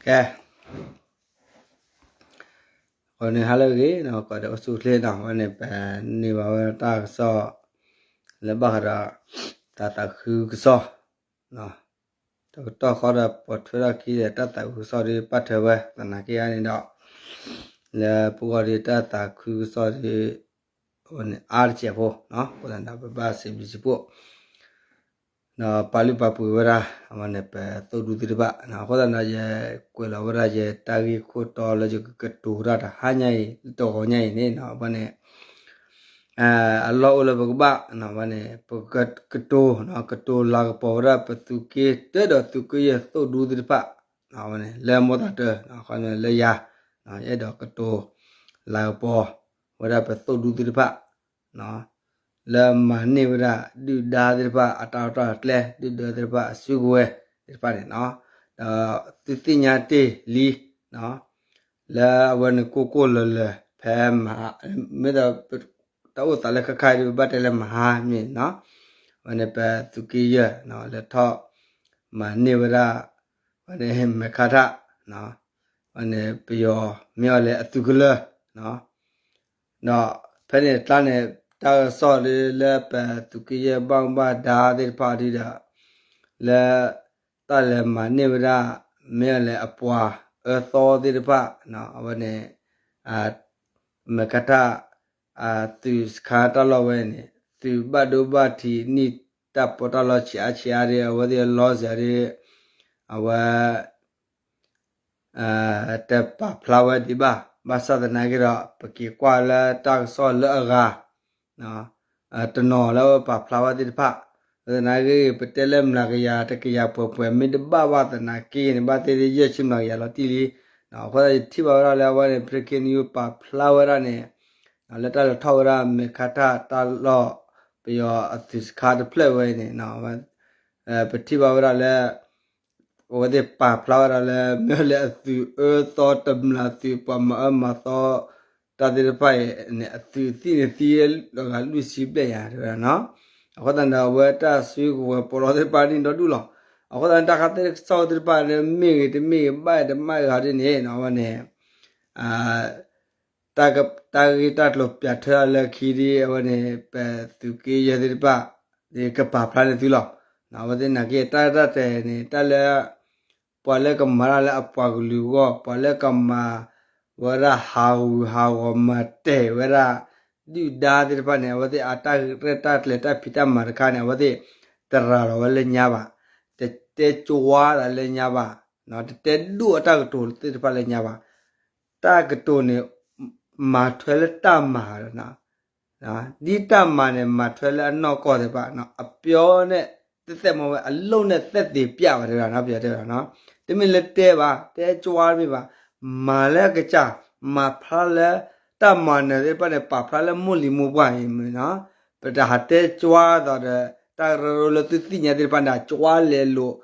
ကဲ, အဃိန့ၣ် ဟါလၢအဂ့ၤ ကိးဂၤဒဲးအိၣ်ဆူၣ်အိၣ်ချ့နီၤ, အဝဲန့ၣ် ပန့ၢ်ဘၣ်ဝဲဒၣ်တၢ်ကစီၣ် လၢဘၣ်ဃးဒီး တၢ်သးခုကစီၣ် တကတီၢ်ဃီဒီး ပိာ်ထွဲထီၣ်ခံဒီး တၢ်သးခုကစီၣ်ဒ်ပာ်ထွဲဝဲသနာ်က့အံၤန့ၣ်ဒီး လၢပဂီၢ်ဒီးတၢ်သးခုကစီၣ်ဒ် အဝဲန့ၣ်အါတစဲးဖိ, အဃိသတးဒီး ပဘၣ်စံးဘျုးစံးဖှိၣ် ဒီးပာ်လုၢ်ပာ်ပှ့ၤဝဲဒၣ် အဝဲန့ၣ် ပသိၣ်ဒူသ့ၣ်တဖၣ်, အဃိသတးဒီး ယကွဲးလီၤဝဲဒၣ်ယတၢ်ဂ့ၢ်ခိၣ်တီလၢယကကတိၤတၢ်တဟါညါအံၤ တဂီၤညါအံၤန့ၣ် အဝဲန့ၣ် အလီၢ်အိၣ်လၢပကဘၣ် အဝဲန့ၣ် ပကကတိၤ ကတိၤလၤကပီၤဝဲဒၣ်ပသုးက့တၢဒီးသုးက့ယဲၢ်သိၣ်ဒူသ့ၣ်တဖၣ် အဝဲန့ၣ် လၢမိၢ်သးတၢ လၢယၤ ယအဲၣ်ဒိးကတိၤလၤကပီၤဝဲဒၣ်ပသိၣ်ဒူသ့ၣ်တဖၣ် လၢမၤန့ၢ်ဝဲဒၣ် ဒုၣ်ဒါသ့ၣ်တဖၣ် အတၢ်လီၢ်တၢ်ကျဲ ဒုၣ်ဒါသ့ၣ်တဖၣ် အစုကဝဲၤသ့ၣ်တဖၣ်န့ၣ်, ဒီးသုသ့ၣ်ညါတ့ၢ်လံ လၢအဝဲန့ၣ် ကိၢ်ကိၢ်လၢၤလၢၤ ဖဲမဟါ မ့ၢ်ဒီး တၢ်အိၣ်သးလၢခါခါအံၤ ပဘၣ်တဲလၢမဟါမ့ၢ်နီၤ, အဝဲန့ၣ် ပသုးက့ယဲၢ် လဲၤထီၣ်မၤန့ၢ်ဝဲဒၣ် အဝဲန့ၣ် မဲာ်ခါထၣ် အဝဲန့ၣ် ပယီၤမ့ၢ်အီၤလဲၣ်အသုးကလၢၤ ဒီးဖဲန့ၣ်အကျါန့ၣ် တၢ်ကစီၣ်ဒ်လၢပသုးက့ယဲၢ်ဘၣ်မူဘၣ်ဒါသ့ၣ်တဖၣ်ဒ်ဒီး လၢတၢ်လဲၤမၤန့ၢ်ဝဲဒၣ် မ့ၢ်အီၤလဲၣ်အပှၤအၢသီသ့ၣ်တဖၣ် အဝဲန့ၣ် မဲာ်ခါထၣ် သုးစခါတၢ်လီၢ်ဝဲန့ၣ် သုးဘၣ်ဒိဘၣ်ထံးနံၣ်တၢ်ပီးတၢ်လီဆံးအါဆံးအါဒ် အဝဲသ့ၣ်အလီၢ်စၢၤဒ် အဝဲ တပာ်ဖျါဝဲဒံးဘၣ်. ဘၣ်ဆၣ်သနာ်က့ဒီး ပက့ၤကွၢ်လၢတၢ်ကစီၣ်လၢအဂၤ တနီၤလၢအဝဲပာ်ဖျါဝဲသ့ၣ်တဖၣ်, သနာ်က့ ပတဲလၢမျးကယၤတကယၤပှဲၤပှဲၤ မ့ၢ်တဘၣ်ဘၣ်သနာ်က့န့ၣ် ဘၣ်သ့ၣ်သ့ၣ်ယဲၢ်ဆံမျးကယၤလီၤတံၢ်လံ. အဃိသတး ယထံၣ်ဘၣ်ဝဲဒၣ်လၢအဝဲန့ၣ် ဖရ့က့နယူပာ်ဖျါဝဲဒၣ်န့ၣ် လၢတၢ်လဲၤထီၣ်ဝဲဒၣ် မဲာ်ခါထၣ်တၢ်လီၢ် ပယီၤအသုးစခါတဖျၢၣ်ဝဲန့ၣ် ပထံၣ်ဘၣ်ဝဲဒၣ်လၢ အဝဲသ့ၣ်ပာ်ဖျါဝဲဒၣ်လၢ မ့ၢ်လၢအသုးအၢသီတမျၢ်သုး ပှၤမၤအၢမၤသီ တၢ်သ့ၣ်တဖၣ်အံၤန့ၣ် အသုးသံၣ်န့ၣ်သံလီၤဂာ်လွံၢ်ဆံဘျဲၣ်ယၤ တဲဝဲဒၣ်နီၤ. အဃိသတးဒီး အဝဲတၢ်စုကဝဲၤပီးလီသ့ၣ်တဖၣ်န့ၣ်ဒီဒူၣ်လီၤ. အဃိသတးန့ၣ် တၢ်ခါသ့ၣ်တဖၣ်န့ၣ် မ့ၢ်ဂ့ၤတမ့ၢ်ဂ့ၤ ဘၣ်တမၣ်ဂ့ၤဒ်န့ၣ် အဝဲန့ၣ် တၢ်ဂ့ၢ်တၢ်ကျိၤပၠးထၢလၢခံဒ် အဝဲန့ၣ် ပသုးက့ယဲၢ်သ့ၣ်တဖၣ် ကပာ်ဖျါန့ၢ်သုလီၤ. အဝဲသ့ၣ်နာ်က့ တၢ်ရဲၣ်တၢ်ကျဲၤန့ၣ် တၢ်လၢ ပှၤလၢကမၤတၢ်လၢအပှၤကလုာ်အဂီၢ် ပှၤလၢကမၤဝဲဒၣ်ဟးဂူာ်ဟးဂီၤ မၤတဲာ်ဝဲဒၣ် ဒုၣ်ဒါသ့ၣ်တဖၣ်န့ၣ် အဝဲသ့ၣ်အတၢ်ရဲၣ်တၢ်ကျဲၤ တၢ်ဖံးတၢ်မၤတခါန့ၣ် အဝဲသ့ၣ်တရၤလီၤဝဲလၢညါဘၣ်, တတဲကၠွါသးလၢညါဘၣ်, တတဲဒိၣ်အတၢ်ကတိၤသ့ၣ်တဖၣ်လၢညါဘၣ်. တၢ်ကတိၤန့ၣ် မၤထွဲလၢတၢ်မၤ ဒ်တၢ်မၤန့ၣ် မၤထွဲလၢအနီၢ်ကီၢ်သ့ၣ်တဖၣ် အပျီန့ၣ် တသ့ၣ်မီဝဲ အလုပ်နဲ့သက်သေပြဝဲ တဲဝဲဒၣ်နီၤ ပယီၤတဲဝဲဒၣ်နီၤ. တမ့ၢ်လၢတဲဘၣ် တဲကၠွါတမ့ၢ်ဘၣ်, မၤလၢအကစၢ် မၤဖျါလၢ တၢ်မၤနၢၤသ့ၣ်တဖၣ်န့ၣ် ပာ်ဖျါလၢမိၢ်လံၤမိၢ်ပှၢ်အံၤမ့ၢ်နီၤ. ပတဟးတဲကၠွါသိးဒီး တၢ်ကရၢကရိလၢသုသ့ၣ်ညါသ့ၣ်တဖၣ်န့ၣ် ကၠွါလဲၤလိာ်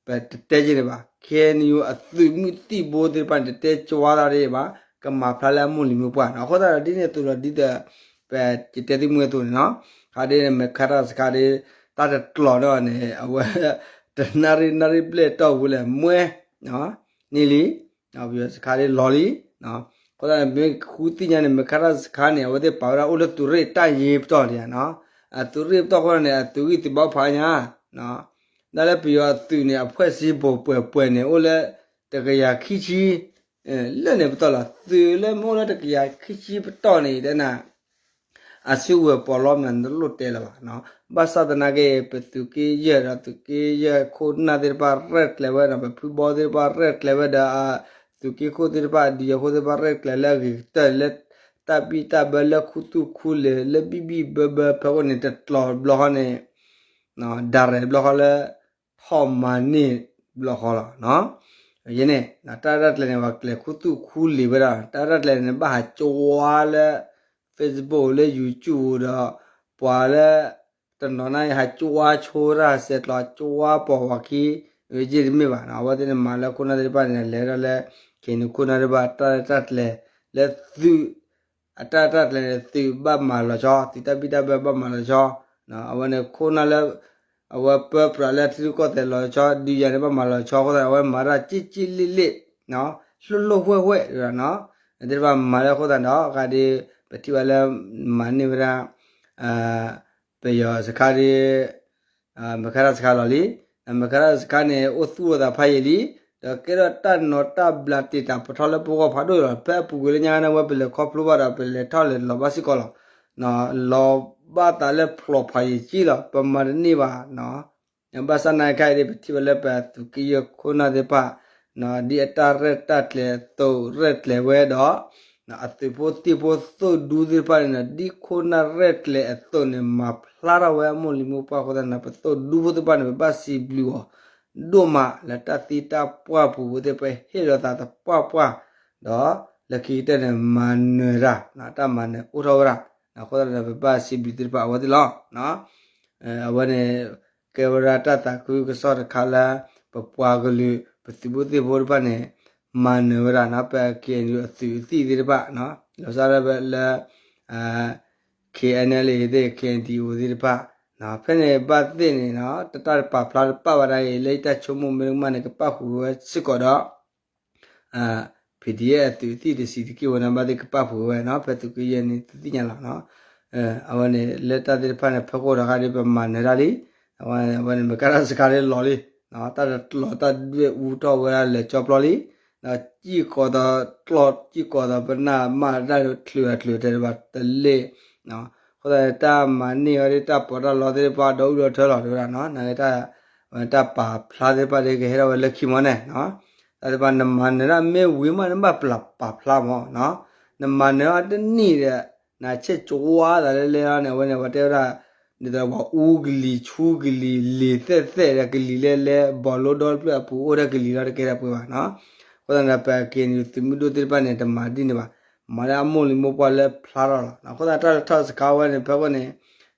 ပတတဲက့ၤန့ၣ်ဘၣ်. ခ့ၣ်အဲၣ်ယူၣ် အသုးမုၢ်သံၣ်ဘိသ့ၣ်တဖၣ်န့ၣ် တတဲကၠွါတၢ်ဒ်ဘၣ်, ကမၤဖျါလၢအမိၢ်လံၤမိၢ်ပှၢ်နီၤ. အဃိသတးဒီး ဒ်န့ၣ်အသိးဒီး ဒ်သိး ပယတဲသုမုၢ်အသိးန့ၣ်နီၤ, ခါဒ်န့ၣ် မဲာ်ခါတၢ်စခါဒ် တၢ်တကျိၤဒီးန့ၣ် အဝဲ တနၣ်ရံၣ် နၣ်ရံၣ်ဘျဲၣ်တီၢ်ပူၤလဲၣ် မွဲ န့ၣ်လံ ပယီၤစခါဒ်လီၤလံ. အဃိသတးန့ၣ် မ့ၢ်ဃုသ့ၣ်ညါန့ၣ် မဲာ်ခါတၢ်စခါန့ၣ် အဝဲသ့ၣ်ပာ်ဝဲဒၣ်အိၣ်လၢသုးရ့ၣ်တၢ်ယ့ပတီၢ်ဒံးနီၤ. အသုးရ့ၣ်ပတီၢ်ဃိန့ၣ် အသုးဂံၢ်သုးဘါဖးညါ ဒ်လၢပယီၤအသုးန့ၣ် အဖှဲၣ်စ့ဘိးပှဲၤပှဲၤန့ၣ် အိၣ်လၢ တကယၤခံဆံ လၢန့ၣ်ပတီၢ်လီၤ. သုးလၢမ့ၢ်အိၣ်လၢတကယၤခံဆံပတီၢ်န့ၣ် တဲနၤ အစုကဝဲၤပီးလီမ့ၢ်နတလိၣ်တဲလၢၤဘၣ်. ဘၣ်ဆၣ်သနာ်က့ ပသုးက့ယဲၢ်ဒီးသုးက့ယဲၢ်ခိၣ်နၢ်သ့ၣ်တဖၣ်ရဲၣ်ကျဲၤဝဲဒီး ပဖုဘီသ့ၣ်တဖၣ်ရဲၣ်ကျဲၤဝဲဒီး သုးက့ခိၣ်သ့ၣ်တဖၣ် ဒုးယၤခိၣ်သ့ၣ်တဖၣ်ရဲၣ်ကျဲၤလၢအဂ့ၤကတၢၢ်လၢ တၢ်ဘံၣ်တၢ်ဘၢလၢခူသူၣ်ခူလံၤ လၢဘံၣ်ဘံၣ်ဘၢဘၢဖဲခိၣ်န့ၣ် တကျိၤဘျီဃီန့ၣ် ဒၣ်ရဲၣ်ဘျီဃီလၢ ထီၣ်မၤန့ၢ်ဘျီဃီလီၤ. ယန့ၣ် တၢ်ရဲၣ်တၢ်ကျဲၤန့ၣ် ပှၤကျဲၤခူသူၣ်ခူလံၤဝဲဒၣ် တၢ်ရဲၣ်တၢ်ကျဲၤန့ၣ် ဘၣ်ဟးကၠွါလၢ Facebook လၢ YouTube ဒီး ပှၤလၢ တနီၤန့ၣ် ဟးကၠွါဆိတၢ်ဆဲးကျိး ကၠွါပိာ်ဝၤခံ ယ့ၢ်တမ့ၢ်ဘၣ်. အဝဲသ့ၣ်န့ၣ်မၤလၢခိၣ်နၢ်သ့ၣ်တဖၣ်န့ၣ် လဲၤဒီးလၢ ခ့ၣ်နူာ်ခိၣ်နၢ်သ့ၣ်တဖၣ် တၢ်ရဲၣ်တၢ်ကျဲၤလၢသုး အတၢ်ရဲၣ်တၢ်ကျဲၤန့ၣ် သုးဘၣ်မၤလီၤဆီ သုးတၢ်ဘံၣ်တၢ်ဘၢဘၣ်မၤလီၤဆီ အဝဲန့ၣ်ခိၣ်နၢ်လၢ အဝဲပၢပြးလၢထံရူၢ်ကီၢ်သဲးလီၤဆီ ဒုးယၤန့ၣ်ဘၣ်မၤလီၤဆီအဃိသတး အဝဲမၤတၢ်ကၠ့ၣ်ကၠ့ၣ်လ့ၣ်လ့ၣ် လီၢ်လီၢ်ဝဲၢ်ဝဲၢ် သ့ၣ်တဖၣ်မၤလၢအဃိသတးဒီး ဂၤဒ် ပထံၣ်ဘၣ်လၢ မၤန့ၢ်ဝဲဒၣ် ပယီၤစခါဒ် မဲခါတၢ်စခါလီၤလံ. မဲခါတၢ်စခါန့ၣ် အိၣ်သူၣ်အသးဖးယံာ်လံ, ဒီးကဲထီၣ်တၢ်နီၤတၢ်ဘျးတ့ၢ်တၢ်ပထီလၢပဂီၢ်ဖးဒိၣ်လီၤ. ဖဲအပူၤကွံာ်လၢညါန့ၣ် အဝဲပလဲၤခီဖျိဘၣ်ဒီး ပလဲၤထီၣ်လဲၤလီၤဘၣ်စ့ၢ်ကီးလီၤ. လီၤဘၣ်သးလၢဖျိးဖးယံာ်ကံလီၤ. ပမၤတန့ၢ်ဘၣ် ဘၣ်ဆၣ်နာ်က့ဒီး ပထံၣ်ဘၣ်လၢပသုးက့ယဲၢ်ခိၣ်နၢ်သ့ၣ်တဖၣ် ဒ်အတၢ်ရဲၣ်တၢ်ကျဲၤအသိးရဲၣ်ကျဲၤဝဲဒီး အသုးဖိသံၣ်ဖိသိၣ်ဒူသ့ၣ်တဖၣ်န့ၣ်ဒီး ဒ်ခိၣ်နၢ်ရဲၣ်ကျဲၤအသိးန့ၣ် မၤဖျါထီၣ်ဝဲအမိၢ်လံၤမိၢ်ပှၢ်အဃိသတးန့ၣ် ပသိၣ်ဒူဖိသ့ၣ်တဖၣ်န့ၣ် ပဘၣ်စံးဘျုးအီၤ ဒိၣ်မးလၢတၢ်သံတၢ်ပှၢ်ပူၤဖိသ့ၣ် ပဟ့ၣ်လီၤသးသပှၢ်ပှၢ် ဒီးလၢခံကတၢၢ်န့ၣ် မၤနၢၤတၢ် တၢ်မၤနၢၤအိၣ်ထီၣ်ဝဲဒၣ် အဃိသတးန့ၣ် ပဘၣ်စံးဘျုးသ့ၣ်တဖၣ်အဝဲသ့ၣ်လီၤ. အဝဲန့ၣ် ကဲဝဲဒၣ်တၢ်သးခုကစီၣ်တခါလၢ ပပှၤကလုာ် ပသုးဖိသံၣ်ဖိတဖၣ်န့ၣ် မၤနၢၤဝဲဒၣ်နီၤ ပ KNU အသုးအသံၣ်သ့ၣ်တဖၣ် လီၤဆီဒၣ်ဝဲလၢ KNLA သ့ၣ် KNDO သ့ၣ်တဖၣ် ဖဲန့ၣ်ဘၣ်သ့ၣ်န့ၣ် တၢ်တပာ်ဖျါတပာ်ဘၣ်ဒၣ်အံၤ လၢယတၢ်ဆိကမိၣ်မ့ၢ်ကမၣ်န့ၣ် ကပၣ်ဃုာ်ဝဲစ့ၢ်ကီးဒီး PDF အသုးသံၣ်တဆံးတက့ၢ်ဝဲန့ၣ် ဘၣ်သ့ၣ်ကပၣ်ဃုာ်ဝဲနီၤ ဖဲသုးက့ယဲၢ်န့ၣ် သုသ့ၣ်ညါလီၤ. အဝဲန့ၣ် လၢတၢ်သ့ၣ်တဖၣ်န့ၣ် ဖီခိၣ်တခါဒီး ပမၤနၢၤတၢ်လံ. အဝဲန့ၣ် မဲခါတၢ်စခါလၢလီၤလံ. တၢ်တကျိးတၢ်ဒွဲၣ်အူထီၣ်ဝဲဒၣ်လဲၤကၠီပျီလံ. ဒီးစံၣ်ကီးသီးကျီၢ် စံၣ်ကီးသီး ပနၢ်မၢ်တၢ်ဒီးချုးအချုးတဲဘၣ်တလ့ၣ် အဃိသတးန့ၣ် တၢ်မၤန့ၢ်ဝဲဒၣ်တၢ်ပီးတၢ်လီသ့ၣ်တဖၣ်ဒီးအိၣ်ဒီးထၢလီၤ တဲဝဲဒၣ်နီၤ နာ်က့ တၢ်ပာ်ဖျါသ့ၣ်တဖၣ်ဒီးကဟဲထီၣ်ဝဲလၢခံမီၤန့ၣ် တၢ်သ့ၣ်တဖၣ်နမၤနၢၤတၢ်မ့ၢ်ဝံၤမး နဘၣ်ပာ်ဖျါမီၤ နမၤနၢၤအီၤတနံၣ်ဒီး နဆဲးကဝါသးလၢလဲၣ်လီၤန့ၣ် အဝဲန့ၣ် ပှၤတဲဝဲဒၣ် ဒ်သိးပှၤအူကလံၤ ဆူကလံၤ လံၤသဲးသဲးဒီးကလံၤလဲၣ်လဲၣ် ဘီလိဒီတဖျၢၣ်အပူၤအိၣ်ဒီးကလံၤလီၤ တကဲထီၣ်ပှဲၤဘၣ်နီၤ. အဃိသတးန့ၣ် ပ KNU သုးမုၢ်ဒိၣ်သ့ၣ်တဖၣ်န့ၣ် တမၤဒ်န့ၣ်ဘၣ်. မၤလၢအမိၢ်လံၤမိၢ်ပှၢ်လၢဖျါထီၣ်လီၤ. အဃိသတး တၢ်ထီၣ်စခါဝဲန့ၣ် ဖဲခိၣ်န့ၣ်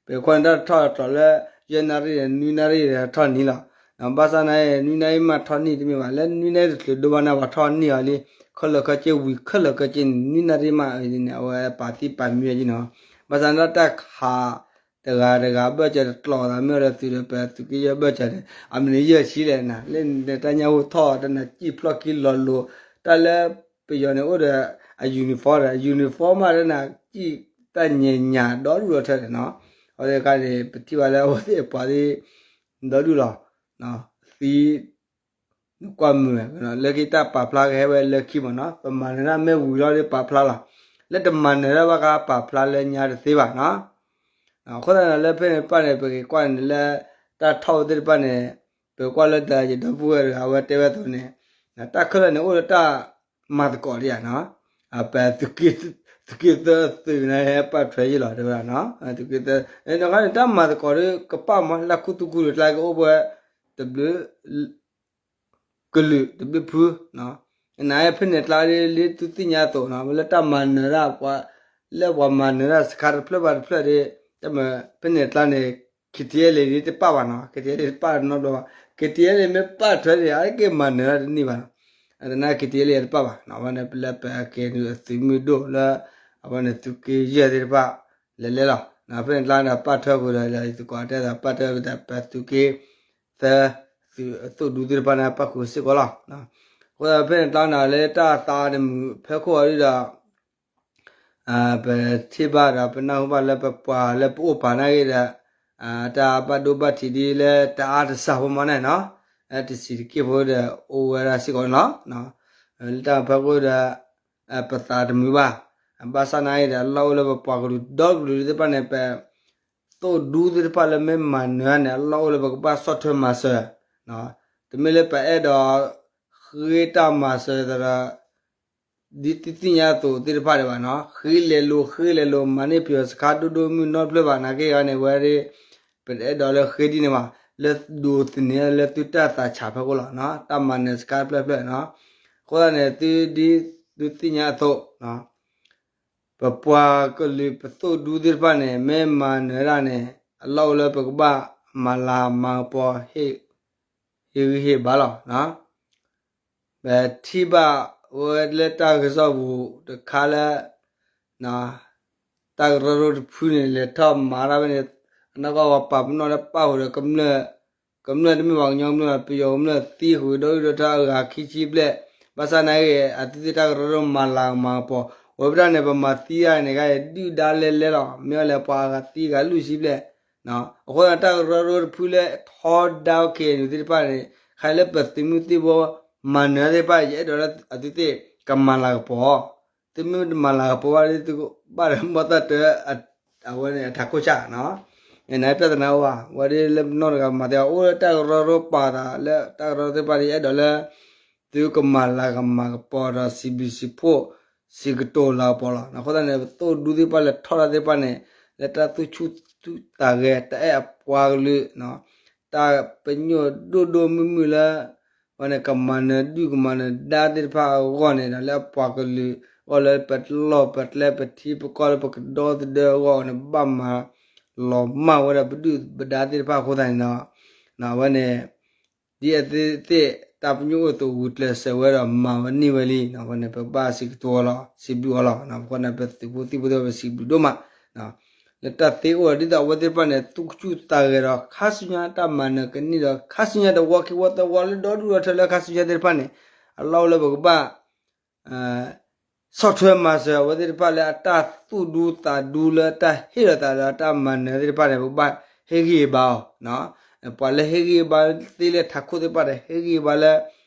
ပကွၢ်န့ၣ် တၢ်ထီၣ်တကျိးလၢ ယဲၢ်နၣ်ရံၣ်ဒီး နွံနၣ်ရံၣ်ဒီးထီၣ်နံၤလီၤ. ဘၣ်ဆၣ်နာ်က့ နွံနၣ်ရံၣ်မးထီၣ်နံၤတမ့ၢ်ဘၣ် လၢနွံနၣ်ရံၣ်တချုးဒိဘၣ် နၢ်ပှၤထီၣ်နံၤအီၤလံ ခဲလၢာ်ခဲဆ့ဝံၤ ခဲလၢာ်ခဲဆ့န့ၣ် နွံနၣ်ရံၣ်မးန့ၣ် အဝဲပာ်သံပာ်မံဝဲက့နီၤ. ဘၣ်ဆၣ်န့ၣ် တၢ်ခး တဂၤတဂၤဘၢၣ်စၢၤတကျိးသးမ့ၢ်အီၤဒီး သုးဒီးပသုးက့ယဲၢ်ဘၢၣ်စၢၤန့ၣ် အမံၤန့ၣ်ယဲၢ်ဆံလဲၣ်နၤ လၢနတၢ်ညၣ်ဟူထီၣ်တၢ်နၤ စံၣ်ဖျီၣ်ခံလီၤလိၤ တၢ်လၢပယီၤန့ၣ်အိၣ်ဒီး အ uniform ဒီး uniform မးတၢ်နၤ စံၣ်တၢ်ညါညါဒီဒူၣ်ဒီထၢန့ၣ်နီၤ. အဝဲတခါန့ၣ် ပထံၣ်ဘၣ်လၢအဝဲသ့ၣ်ပှၤသ့ၣ် ဒီဒူၣ်လီၤ သံ နကွၢ်မုာ်ဝဲ လၢခံတၢ်ပာ်ဖျါကဟဲဝဲလၢခံမ့ၢ်နီၤ ပမၤနၢၤတၢ်မ့ၢ်ဝံၤလီၤဒီးပာ်ဖျါလီၤ လၢတမၤနၢၤတၢ်ဘၣ်ဃးပာ်ဖျါလၢညါတသ့ဘၣ်နီၤ. အဃိသတးန့ၣ် လၢဖဲန့ၣ်တဖၣ်န့ၣ် ပက့ၤကွၢ်န့ၣ်လၢ တၢ်ထီၣ်ဝဲသ့ၣ်တဖၣ်န့ၣ် ပကကွၢ်လၢတၢ်ယဒီပုၢ်ဝဲၢ်တဂၤ အဝဲတဲဝဲအသိးန့ၣ် တၢ်ခဲလၢာ်န့ၣ် အိၣ်လၢတၢ်မၤသကိးဒံးဧါနီၤ ပ သုးက့သၢသုးန့ၣ် ဟဲပာ်ထွဲယံာ်လီၤ တဲဝဲဒၣ်နီၤ သုးက့သၢ တခါန့ၣ် တၢ်မၤသကိးဒီးကပၣ်မး လၢခူသူၣ်ခူသူၣ်တကျါကအိၣ်ဝဲ တဘျုး ကလုာ်တဘျုးဖု နဖဲန့ၣ်အကျါဒ်လၢသုသ့ၣ်ညါအသိးနီၤ လၢတၢ်မၤနၢၤတၢ် လၢပှၤမၤနၢၤတၢ်စခါတဖျၢၣ်ဘၣ်တဖျၢၣ်ဒီး တမ့ၢ်ဖဲန့ၣ်အကျါန့ၣ် KTLA ဒ်တပၣ်ဘၣ်နီၤ KTLA တပၣ်နီတဘျီဘၣ် KTLA မ့ၢ်ပာ်ထွဲန့ၣ် အါတက့ၢ်မၤနၢၤတၢ်တန့ၢ်ဘၣ်နီၤ သနာ်က့ KTLA တပၣ်ဘၣ် အဝဲန့ၣ်လၢပ KNU အသုးမုၢ်ဒိၣ်လၢ အဝဲန့ၣ်သုးက့ယဲၢ်သ့ၣ်တဖၣ် လဲၤလဲၤလီၤ ဖဲန့ၣ်အကျါန့ၣ် ပာ်ထွဲဃုာ်ဒီး ယသကိးတဲဒီး ပာ်ထွဲဝဲဒၣ်ပသုးက့ သၢ သုးအသိၣ်ဒူသ့ၣ်တဖၣ်န့ၣ် ပာ်ဃုာ်စ့ၢ်ကီးလီၤ. အဃိသတးဖဲန့ၣ်အကျါန့ၣ် လၢတၢ်သးန့ၣ်မုာ်ဖဲခိၣ်အီၤဒ်ဒီး ပထံၣ်ဘၣ်ဒီးပနၢ်ဟူဘၣ်လၢပပှၤလၢပအိၣ်ပာ်နာ်ဂ့ၤဒီး တၢ်ဘၣ်ဒိဘၣ်ထံးဒ်လၢတအါတစှၤဖိမးန့ၣ်နီၤ တဆံးတက့ၢ်ဖိဒီးအိၣ်ဝဲဒၣ်စ့ၢ်ကီးန့ၣ်လီၤ. လၢတၢ်ဖဲခိၣ်ဒီး ပသးတမုာ်ဘၣ်. ဘၣ်ဆၣ်နာ်ဂ့ၤဒီး အလီၢ်အိၣ်လၢပပှၤကလုာ်ဒီကလုာ်သ့ၣ်တဖၣ်န့ၣ် ပ သိၣ်ဒူသ့ၣ်တဖၣ်လၢမ့ၢ်မၤနၢၤန့ၣ် အလီၢ်အိၣ်လၢပကဘၣ်ဆီၣ်ထွဲမၤစၢၤ, တမ့ၢ်လၢပအဲၣ်ဒိး ဃ့တၢ်မၤစၢၤသဒီး ဒ်သုသ့ၣ်ညါအသိးသ့ၣ်တဖၣ်ဒံးဘၣ်နီၤ, ဃ့လဲၤလိၤ ဃ့လဲၤလိၤ မၤန့ၢ်ပယီၤစခါဒိၣ်ဒိၣ်မုၢ်နီတဖျၢၣ်ဘၣ် နာ်က့ဂၤန့ၣ် ဝဲဒၣ် ပတအဲၣ်ဒိးလၢဃ့ဒ်န့ၣ်ဘၣ်, လၢဒိးသန့ၤလၢသုတၢ်သးဆးဖဲခိၣ်လီၤ, တၢ်မၤနၢၤစခါတဖျၢၣ်ဖျၢၣ်နီၤ, အဃိသတးန့ၣ် သုဒ်သုသ့ၣ်ညါအသိး ပပှၤကလုာ်ပသိၣ်ဒူသ့ၣ်တဖၣ်န့ၣ် မ့ၢ်မၤနၢၤဒၣ်န့ၣ် အလီၢ်အိၣ်လၢပကဘၣ်မၤလၤမၤကပီၤ ဟ့ၣ်ဂံၢ်ဟ့ၣ်ဘါလီၤ. ပထံၣ်ဘၣ်ဝဲလၢတၢ်ကစီၣ်ပူၤတခါလၢ တၢ်ကရၢကရိတဖုန့ၣ် လဲၤထီၣ်မၤတၢ်ဝဲန့ၣ် အနီၢ်ကီၢ်ပှၤပာ်ပနီၣ်လၢပၣ်ဃုာ်ဒီးကမျၢၢ် ကမျၢၢ်တမ့ၢ်ပှၤကညီကမျၢၢ် ပယီၤကမျၢၢ်သံဃုာ်ဒီဒူၣ်ဒီထၢအဂၤခံဆံဘျဲၣ်, ဘၣ်ဆၣ်နာ်က့ အသုသ့ၣ်တၢ်ကရၢကရိမၤလၤကမၤကပီၤ, ဝဲပဒၣ်န့ၣ် ပမၤသံတၢ်န့ၣ် ကဒုၣ်ဒါလဲၤလဲၤလီၤ, မ့ၢ်အီၤလဲၣ် ပှၤအဂၤသံဂၤလွံၢ်ဆံဘျဲၣ်, အဃိသတးတၢ်ကရၢကရိတဖုလၢထီဒါ KNU သ့ၣ်တဖၣ်န့ၣ် ခါလၢပသုးမုၢ်သံၣ်ဘိမၤနၢၤသ့ၣ်တဖၣ် ယအဲၣ်ဒိးလၢအသုသ့ၣ်ကမၤလၤကပီၤ, သုမ့ၢ်တမၤလၤကပီၤဘၣ်ဒီး သုကဘၣ်ဒီးဘီၣ်သၣ်တၢ အဝဲန့ၣ်အထးခိၣ်ဆၣ်နီၤ, နပြဿနာအိၣ်ဘၣ်, ဝဲဒၣ်လၢပနီၢ်တဂၤမၤသ့ အိၣ်လၢတၢ်ကရၢကရိပာ်သးလၢတၢ်ကရၢသ့ၣ်တဖၣ်န့ၣ် ယအဲၣ်ဒိးလၢ သုကမၤလၤကမၤကပီၤဒီးစံးဘျုးစံးဖှိၣ် စံးကတိၤလၤကပီၤလီၤ. အဃိသတးန့ၣ် ပသိၣ်ဒူသ့ၣ်တဖၣ်လၢထီၣ်တၢ်သ့ၣ်တဖၣ်န့ၣ် လၢတၢ်သူၣ်ဆူၣ်သးဂဲၤ တၢ်အဲၣ်အပှၤကလုာ် တၢ်ပညိၣ်ဒိၣ်ဒိၣ်မုၢ်မုၢ်လၢ ဝဲန့ၣ်ကမၤနၢၤဒုၣ်ကမၤနၢၤဒါသ့ၣ်တဖၣ်အဂီၢ်န့ၣ်ဒီး လၢအပှၤကလုာ်အဂီၢ်လၢပလီၢ်ပကျဲပထံပကီၢ်လၢပကဒီသဒၢအဂီၢ်န့ၣ် ဘၣ်မၤလီၤမၢ်ဝဲဒၣ်ပဒုၣ်ပဒါသ့ၣ်တဖၣ်အဃိသတးန့ၣ်ဒီး အဝဲန့ၣ် ဒ်အသုသ့ၣ်တၢ်ပညိၣ်အိၣ်သးဂုာ်ကျဲးစၢးဝဲဒီးမၤဝဲန့ၢ်ဝဲလံ, အဃိန့ၣ် ပဘၣ်စံးကတိၤအီၤလီၤ စံးဘျုးအီၤလီၤ. အဃိန့ၣ် ပသုးဖိသံၣ်ဖိသ့ၣ်တဖၣ် ပစံးဘျုးဒိၣ်မး လၢတၢ်သ့အိၣ်ဒီး ဒ်သိးအဝဲသ့ၣ်တဖၣ်န့ၣ် သူၣ်ဆူၣ်သးဂဲၤဒီး ခါဆူညါတၢ်မၤနၢၤကန့ၢ်ဒီး ခါဆူညါတဝီခံဝီသၢဝီလၢဒီဒူၣ်ဒီထၢလၢခါဆူညါသ့ၣ်တဖၣ်န့ၣ် အလီၢ်အိၣ်လၢပကဘၣ် ဆီၣ်ထွဲမၤစၢၤအဝဲသ့ၣ်တဖၣ်လၢအတၢ်သူၣ်ဒူသးဒူလၢတၢ်ဟ့ၣ်လီၤသးဒီးအတၢ်မၤနၢၤသ့ၣ်တဖၣ်န့ၣ် ပဘၣ်ဟ့ၣ်ဂံၢ်ဟ့ၣ်ဘါအီၤ, ပှၤလၢဟ့ၣ်ဂံၢ်ဟ့ၣ်ဘါသ့လၢထးခိၣ်သ့ၣ်တဖၣ်ဒီး ဟ့ၣ်ဂံၢ်ဟ့ၣ်ဘါလၢ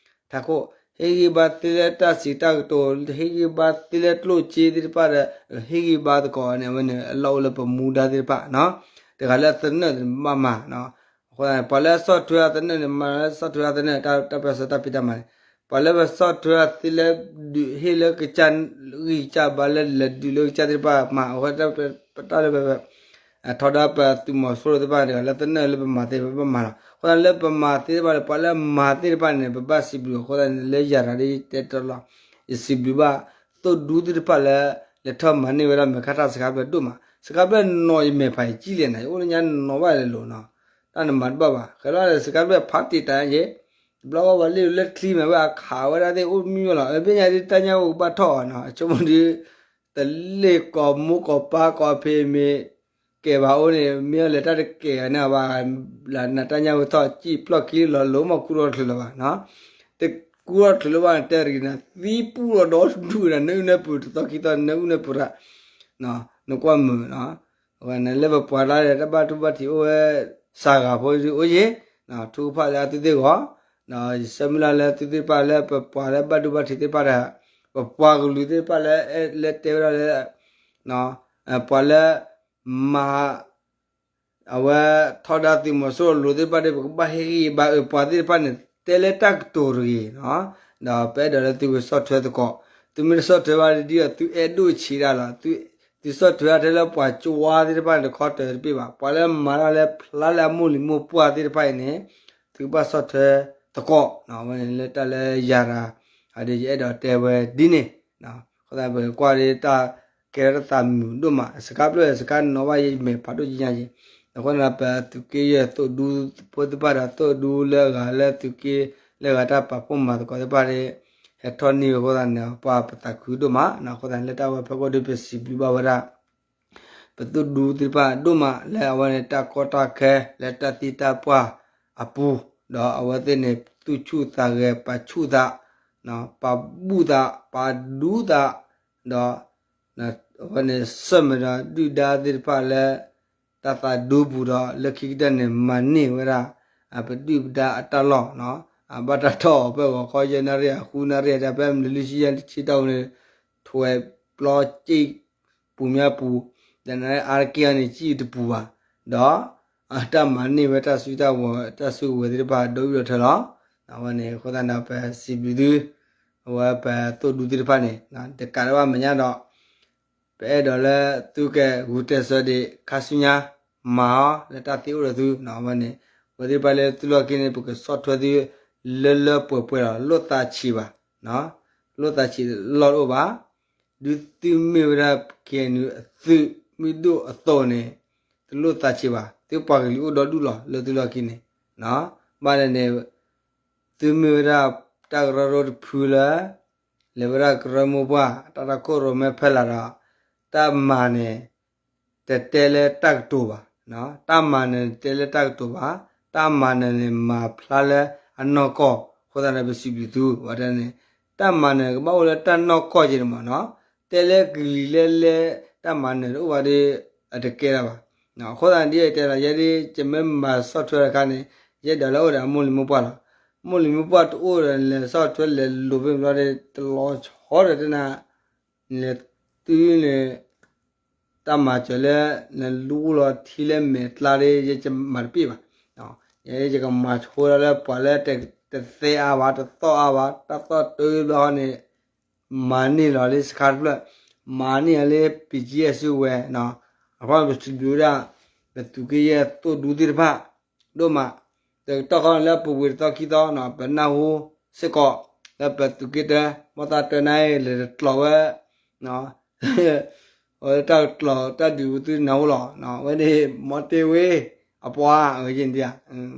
ထးခိၣ်, ဟ့ၣ်ဂံၢ်ဟ့ၣ်ဘါသ့လၢတၢ်စံးတၢ်ကတိၤ, ဟ့ၣ်ဂံၢ်ဟ့ၣ်ဘါသ့လၢကျိၣ်စ့သ့ၣ်တဖၣ်ဒီး ဟ့ၣ်ဂံၢ်ဟ့ၣ်ဘါသကိးန့ၣ် အဝဲန့ၣ် အလီၢ်အိၣ်လၢပမူဒါသ့ၣ်တဖၣ်, တဂၤလၢအသနၢၣ်န့ၣ် ဘၣ်မၤ အဃိ ပှၤလၢအဆီၣ်ထွဲအသနၢၣ်န့ၣ် မၤလၢဆီၣ်ထွဲအသနၢၣ် တၢ်ပၢၢ်ဆၢတၢ်ဖံးတၢ်မၤန့ၣ်, ပှၤလၢပဆီၣ်ထွဲသ့လၢဒုးဟ့ၣ်လၢကစၢ်ဂံၢ်ကစၢ်ဘါလၢလဲၤဒုးလၢကစၢ်သ့ၣ်တဖၣ်မၤ အဃိ ပတၢ်လၢပ ထီဒါပသုးမီၤစိရိၤသ့ၣ်တဖၣ်န့ၣ် တဂၤလၢသနၢၣ်လၢပမၤသ့ ပဘၣ်မၤလီၤ. အဃိသတးလၢပမၤသ့တဖၣ်န့ၣ် ပှၤလၢမၤသ့တဖၣ်န့ၣ် ပဘၣ်စံးဘျုးအဃိသတးန့ၣ် လၢယၤတဂၤဒ်တဲတၢ်လီၤ. ယစံးဘျုးဘၣ် သိၣ်ဒူသ့ၣ်တဖၣ်လၢ လဲၤထီၣ်မၤန့ၢ်ဝဲဒၣ်မဲာ်ခါတၢ်စခါဖျၢၣ်ဒိၣ်မး စခါဖျၢၣ်နီၢ်ယမဲာ်ဖးယံာ်ကံၣ်လဲၣ်န့ၣ် ယအိၣ်လၢညါနီၢ်ဘၣ်လဲၤလိၤနီၤ တၢ်နမၤတဘၣ်ဘၣ် ဃဲလီၤလၢစခါဖျၢၣ်ဖးတံာ်တာ်ယဲ တဘျီဃီပှၤလ့ၣ်လၢချံမ့ၢ်ဝဲအခးဝဲဒၣ်သ့ၣ်အိၣ်မံမီၢ်လီၤ အဘ့ၣ်ညါဒ်တၢ်ညၣ်ဝဲကဘၣ်ထီၣ်အီၤနီၤ အဆိကမိၣ်ဒ် တလ့ၢ်ကိးမိၢ်ကိးပၢ်ကိးဖံးမ့ၢ်ကဲဘၣ်အိၣ်န့ၣ် မ့ၢ်အီၤလဲၤတၢ်တကဲၤဂၤန့ၣ်ဘၣ် လၢနတၢ်ညၣ်ဝဲထီၣ်စံၣ်ဖျီၣ်ခံလီၤလိၤမးကူထီၣ်ချုးလၢၤဘၣ်နီၤ တကူထီၣ်ချုးလၢၤဘၣ်န့ၣ် တဲရံၤနၤ သံပူၣ်လီၤဒီဒူၣ်နၤ နအုၣ်နပူၤတသီခံသီ နအုၣ်နပူၤရၣ် နကွၢ်မုာ်နီၤ အဝဲန့ၣ်လၢပပှၤတၢ်ဒီးတၢ်ဘၣ်ဒိဘၣ်ထံးအိၣ်ဝဲ စှၤဂၤဖိဒ်အိၣ်ယ့ၣ် ထုကဖၣ်လၢအသုသ့ၣ်ဂီၢ် ယဆၢမုၢ်လၢ်လၢသုသ့ၣ်တဖၣ်လၢပပှၤလၢဘၣ်ဒိဘၣ်ထံးသ့ၣ်တဖၣ်ဒီး ပပှၤကလုာ်သ့ၣ်တဖၣ်လၢ လၢတဲဝဲဒၣ်လၢ ပှၤလၢ မၤ အဝဲထီဒါသုးမီၤစိရိၤလိၤသ့ၣ်တဖၣ်ဒီး ပကဘၣ်ဟ့ၣ်ဂံၢ်ဘါအၢပှၤသ့ၣ်တဖၣ်န့ၣ် တဲလၢတၢ်ကတိၤတဂ့ၤနီၤ ဒီးပအဲၣ်ဒိးလၢသုကဆီၣ်ထွဲသကိး သုမ့ၢ်တဆီၣ်ထွဲဘၣ်ဒ်ဒီးသုအဲၣ်ဒိၣ်ဆံးဒၣ်လီၤ သုဆီၣ်ထွဲထဲလၢပှၤကဝါသ့ၣ်တဖၣ်န့ၣ် တခီတၢၤတဘ့ၣ်ဘၣ် ပှၤလၢမၤတၢ်လၢဖျါလၢအမိၢ်လံၤမိၢ်ပှၢ်သ့ၣ်တဖၣ်အံၤန့ၣ် သုကဘၣ်ဆီၣ်ထွဲသကိး အဝဲန့ၣ်လၢတၢ်လၢယၤရၤ အဒ်ယအဲၣ်ဒိးတဲဝဲဒ်န့ၣ် အဃိသတးပကကွၢ်ဒ်တၢ်ကဲထီၣ်တၢ်သးမုာ်ဒိၣ်မး စခါဖျၢၣ်စခါနီၢ်ဘၣ်ယမဲာ်ဖးဒိၣ်ကညါယ့ၣ် အဃိန့ၣ် ပသုးက့ယဲၢ်သိၣ်ဒူဖိသ့ၣ်တဖၣ်ဒီး သိၣ်ဒူလၢအဂၤလၢသုးက့လၢအဂၤတၢ်ပာ်ဖှိၣ်မၤသကိးသ့ၣ်တဖၣ်န့ၣ် ဟဲထီၣ်န့ၢ်ဝဲအဃိသတးန့ၣ် ပှၤပသးခုဒိၣ်မး အဃိသတးန့ၣ် လၢတၢ်ဝဲဖီခိၣ်ဒီးပစံးဘျုးဘၣ်ဝဲဒၣ် ပသိၣ်ဒူသ့ၣ်တဖၣ်ဒိၣ်မး လၢအဝဲန့ၣ်တၢ်ကီတၢ်ခဲ လၢတၢ်သံတၢ်ပှၢ်အပူၤ ဒီးအဝဲသ့ၣ်န့ၣ် သူၣ်ဆူၣ်သးဂဲၤ ပာ်ဆူၣ်သး ပာ်ဘူၣ်သး ပာ်ဒူသး ဒီး အဝဲန့ၣ် ဆၢၣ်မဲာ်ဒီးဒုၣ်ဒါသ့ၣ်တဖၣ်လၢ တၢ်သးဒူပူၤဒီး လၢခံကတၢၢ်န့ၣ် မၤန့ၢ်ဝဲဒၣ် ပဒုၣ်ပဒါအတၢ်လီၢ် အဘၣ်တၢ်ထီၣ်အီၤဖဲဂီၤခီယဲၢ်နၣ်ရံၣ် ဃုနၣ်ရံၣ် ဒီးဖဲမနုၤလံဆံယဲၢ်ဆံတီၢ်ပူၤန့ၣ် ထွဲပျီစ့ၣ်ပူၤမးပူၤ ဒီးနအါတက့ၢ်အီၤန့ၣ် စ့ၣ်တပူၤဘၣ် ဒီး တၢ်မၤန့ၢ်ဝဲတၢ်စုတၢ်ဝဲၤ တၢ်စုကဝဲၤသ့ၣ်တဖၣ်ဒီးအုၣ်ဒီးထၢလီၤ. အဝဲန့ၣ် အဃိသတးဒီး ပစံးဘျုးသု အဝဲပသိၣ်ဒူသ့ၣ်တဖၣ်န့ၣ် တကးဒံးဘၣ်မဲာ်ညါဒီး ပအဲၣ်ဒိးလၢသုကဂုာ်ကျဲးစၢးဒံး ခါဆူညါ မၤအီၤလၢတၢ်သ့အိၣ်ဒီးသု အဝဲန့ၣ် အဝဲသ့ၣ်တဖၣ်လၢသုလီၢ်ခံန့ၣ် ပကဆီၣ်ထွဲသု လၢလၢပှဲၤပှဲၤလီၤ လိၣ်သးဆံးဘၣ် လိၣ်သးဆံးလီၢ်တအိၣ်ဘၣ် ဒုးသုမ့ၢ်ဝဲဒၣ် KNU အသုးမုၢ်ဒိၣ်အသိးန့ၣ် တလိၣ်သးဆံးဘၣ် သုပှၤကလုာ်အိၣ်ဒီဒူၣ်လီၤ လၢသုလီၢ်ခံန့ၣ် ဘၣ်လဲၣ်န့ၣ် သုမ့ၢ်ဝဲဒၣ်တၢ်ကရၢကရိတဖုလၢ လဲၤဝဲဒၣ်ကရၢမိၢ်ပှၢ် တၢ်တၢ်ခိၣ်ရိၣ်မဲဖဲလာ်ဒီး တၢ်မၤန့ၣ် တတဲလၢတၢ်ကတိၤဘၣ်, တၢ်မၤန့ၣ်တတဲလၢတၢ်ကတိၤဘၣ်, တၢ် တၢ်မၤနၢၤန့ၣ် မၤဖျါလၢအနီၢ်ကီၢ်အဃိသတးန့ၣ် ပစံးဘျုးသုဝဲဒၣ်န့ၣ်, တၢ်မၤနၢၤကဘၣ်အိၣ်လၢတၢ်နီၢ်ကီၢ်က့ၤန့ၣ်မးနီၤ, တဲလၢကလံၤလဲလဲ တၢ်မၤနၢၤတအိၣ်ဘၣ်ဒီး အတကဲထီၣ်ဘၣ်. အဃိသတးန့ၣ် ဒ်ယတဲဒီး ယဲဒ်ယမ့ၢ်မၤဆီၣ်ထွဲတခါန့ၣ် ယအဲၣ်ဒိးလၢအိၣ်ဒီးအမိၢ်လံၤမိၢ်ပှၢ်လီၤ. မိၢ်လံၤမိၢ်ပှၢ်တအိၣ်ဒီးလဲၤဆီၣ်ထွဲလဲၤလိာ်ဖဲန့ၣ်ဘျီဒီး တလီၤဆီဒီးတဲနၤ နလဲၤတုၤန့ၣ် တၢ်မၤစၢၤလၢ နလူလီၤထံလၢမဲာ်ကျါဒီး ယဲယမၤတပ့ၢ်ဘၣ်. ယဲယကမၤဆိဒၣ်လၢပှၤလၢတသဲအါဘၣ် တသီၣ်အါဘၣ် တၢ်သီၣ်တၢ်ဘျီဃီန့ၣ် မၤန့ၢ်လီၤလၢစခါတဖျၢၣ်, မၤန့ၢ်လီၤလၢ ပံကံယဲၢ်စုဝဲၤ အဃိပစံးဘျုးဝဲဒၣ် ပသုးက့ယဲၢ်သိၣ်ဒူသ့ၣ်တဖၣ် ဒိၣ်မး, တကတီၢ်ဃီန့ၣ်လၢပဝ့ၤတသီခံသီ ပနၢ်ဟူစ့ၢ်ကီး လၢပသုးက့တၢ မိၢ်သၣ်တၢနါအံၤ လဲၤတကျိးဝဲ အဝဲတၢ်ကျိးတၢ်ဒုးပသုနၢ်ဟူလီၤ, ဝဲန့ၣ် မီတ့ဝ့ အပှၤ ဝဲ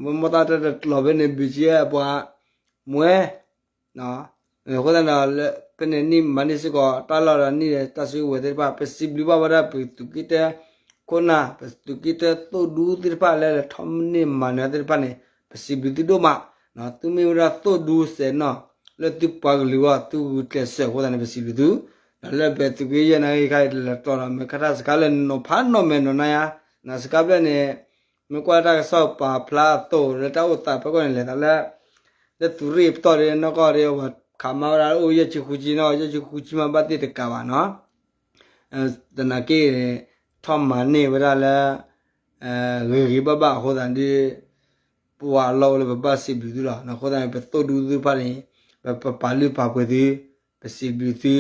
မိၢ်သၣ်တၢတကျိးဖဲန့ၣ် ဘုက့အပှၤ မွဲ အဃိသတးဒီး ဖဲန့ၣ်နံၣ်မၤန့ၢ်စ့ၢ်ကီး တၢ်လီၢ်ဒီးနံၣ်ဒီးတၢ်စုကဝဲၤသ့ၣ်တဖၣ် ပစံးဘျုးဘၣ်ဝဲဒၣ်ပသုးက့တၢ ခိၣ်နၢ် ပသုးက့တၢသိၣ်ဒူသ့ၣ်တဖၣ်လၢလဲၤထီၣ်န့ၢ်မၤနၢၤသ့ၣ်တဖၣ်န့ၣ် ပစံးဘျုးသုဒိၣ်မး, သုမ့ၢ်ဝဲဒၣ်သိၣ်ဒူစဲးနီၣ် လၢသုပှၤကလုာ်အဂီၢ် သုဂုာ်ကျဲးစၢးအဃိသတးန့ၣ် ပစံးဘျုးသု, ဒီးလၢပသုးက့ယဲၢ်နါဂ့ၢ်ခါအံၤ လဲၤတကျိးဒီး မ့ၢ်ခါထၣ်စခါလၢနီၤဖးနီၢ်မဲာ်နီၢ်နါယါ, စခါဖျၢၣ်န့ၣ် မ့ၢ်ကွၢ်လၢတၢ်ကစီၣ်ပာ်ဖျါအသိးလၢတၢ်အိၣ်သးဖဲကီၢ်န့ၣ် လဲၤသးလၢ လၢသုးရ့ၣ်ပတီၢ်ဒီး နီၢ်ကီၢ်ဒီး ပှၤခးမါဝဲဒၣ်အိၣ်ယဲၢ်ဆံဃုဆံနီၤ ယဲၢ်ဆံဃုဆံမးဘၣ်သ့ၣ်တကးဘၣ်နီၤ, သနာ်က့ ထီၣ်မၤန့ၢ်ဝဲဒၣ်လၢ ဂ့ၤဂ့ၤဘၣ်ဘၣ်အဃိသတးဒီး ပှၤအလီၢ်အိၣ်လၢပဘၣ်စံးဘျုးသုလီၤ. အဃိသတးန့ၣ် ပသိၣ်ဒူသ့ၣ်တဖၣ်န့ၣ် ပပာ်လုၢ်ပာ်ပှ့ၤသု, ပစံးဘျုးသု,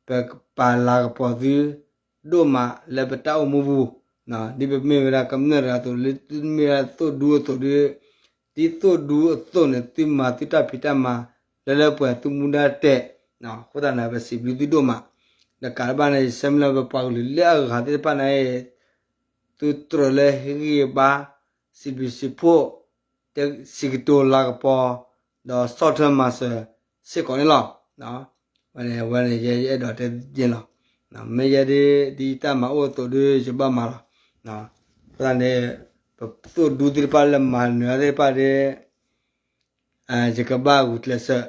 ပပာ်လၤကပီၤသု ဒိၣ်မးလၢပတၢ်အိၣ်မူပူၤ, ဒ်ပမ့ၢ်ဝဲဒၣ်ကမျၢၢ်တဂၤအသိး လၢသုမ့ၢ်ဝဲဒၣ်သိၣ်ဒူအသိးဒီး ဒ်သိၣ်ဒူအသိးန့ၣ် သုမၤသုတၢ်ဖံးတၢ်မၤ လၢလၢပှဲၤသုမူဒါတဲာ်, အဃိသတးန့ၣ် ပစံးဘျုးသုဒိၣ်မး, တကးတဘၣ်န့ၣ် ယဆၢမုၢ်လၢ်ပပှၤကလုာ်လၢအဂၤသ့ၣ်တဖၣ်န့ၣ် သုတြၢၤလၢဟ့ၣ်ဂံၢ်ဘါ စံးဘျုးစံးဖှိၣ် စံးကတိၤလၤကပီၤ ဒီးဆီၣ်ထွဲမၤစၢၤစ့ၢ်ကီးန့ၣ်လီၤ. ဝဲန့ၣ် ဝဲန့ၣ် ယအဲၣ်ဒိးတဲယဲၢ်လီၤ. မ့ၢ်ယဲဒ် ဒ်တၢ်မၤအိၣ်အသိးဒီး ယဘၣ်မၤလီၤ. အဃိသတးန့ၣ် ပသိၣ်ဒူသ့ၣ်တဖၣ်လၢမၤနၢၤသ့ၣ်တဖၣ်ဒီး ယကဘၣ်ဂုာ်ကျဲးစၢး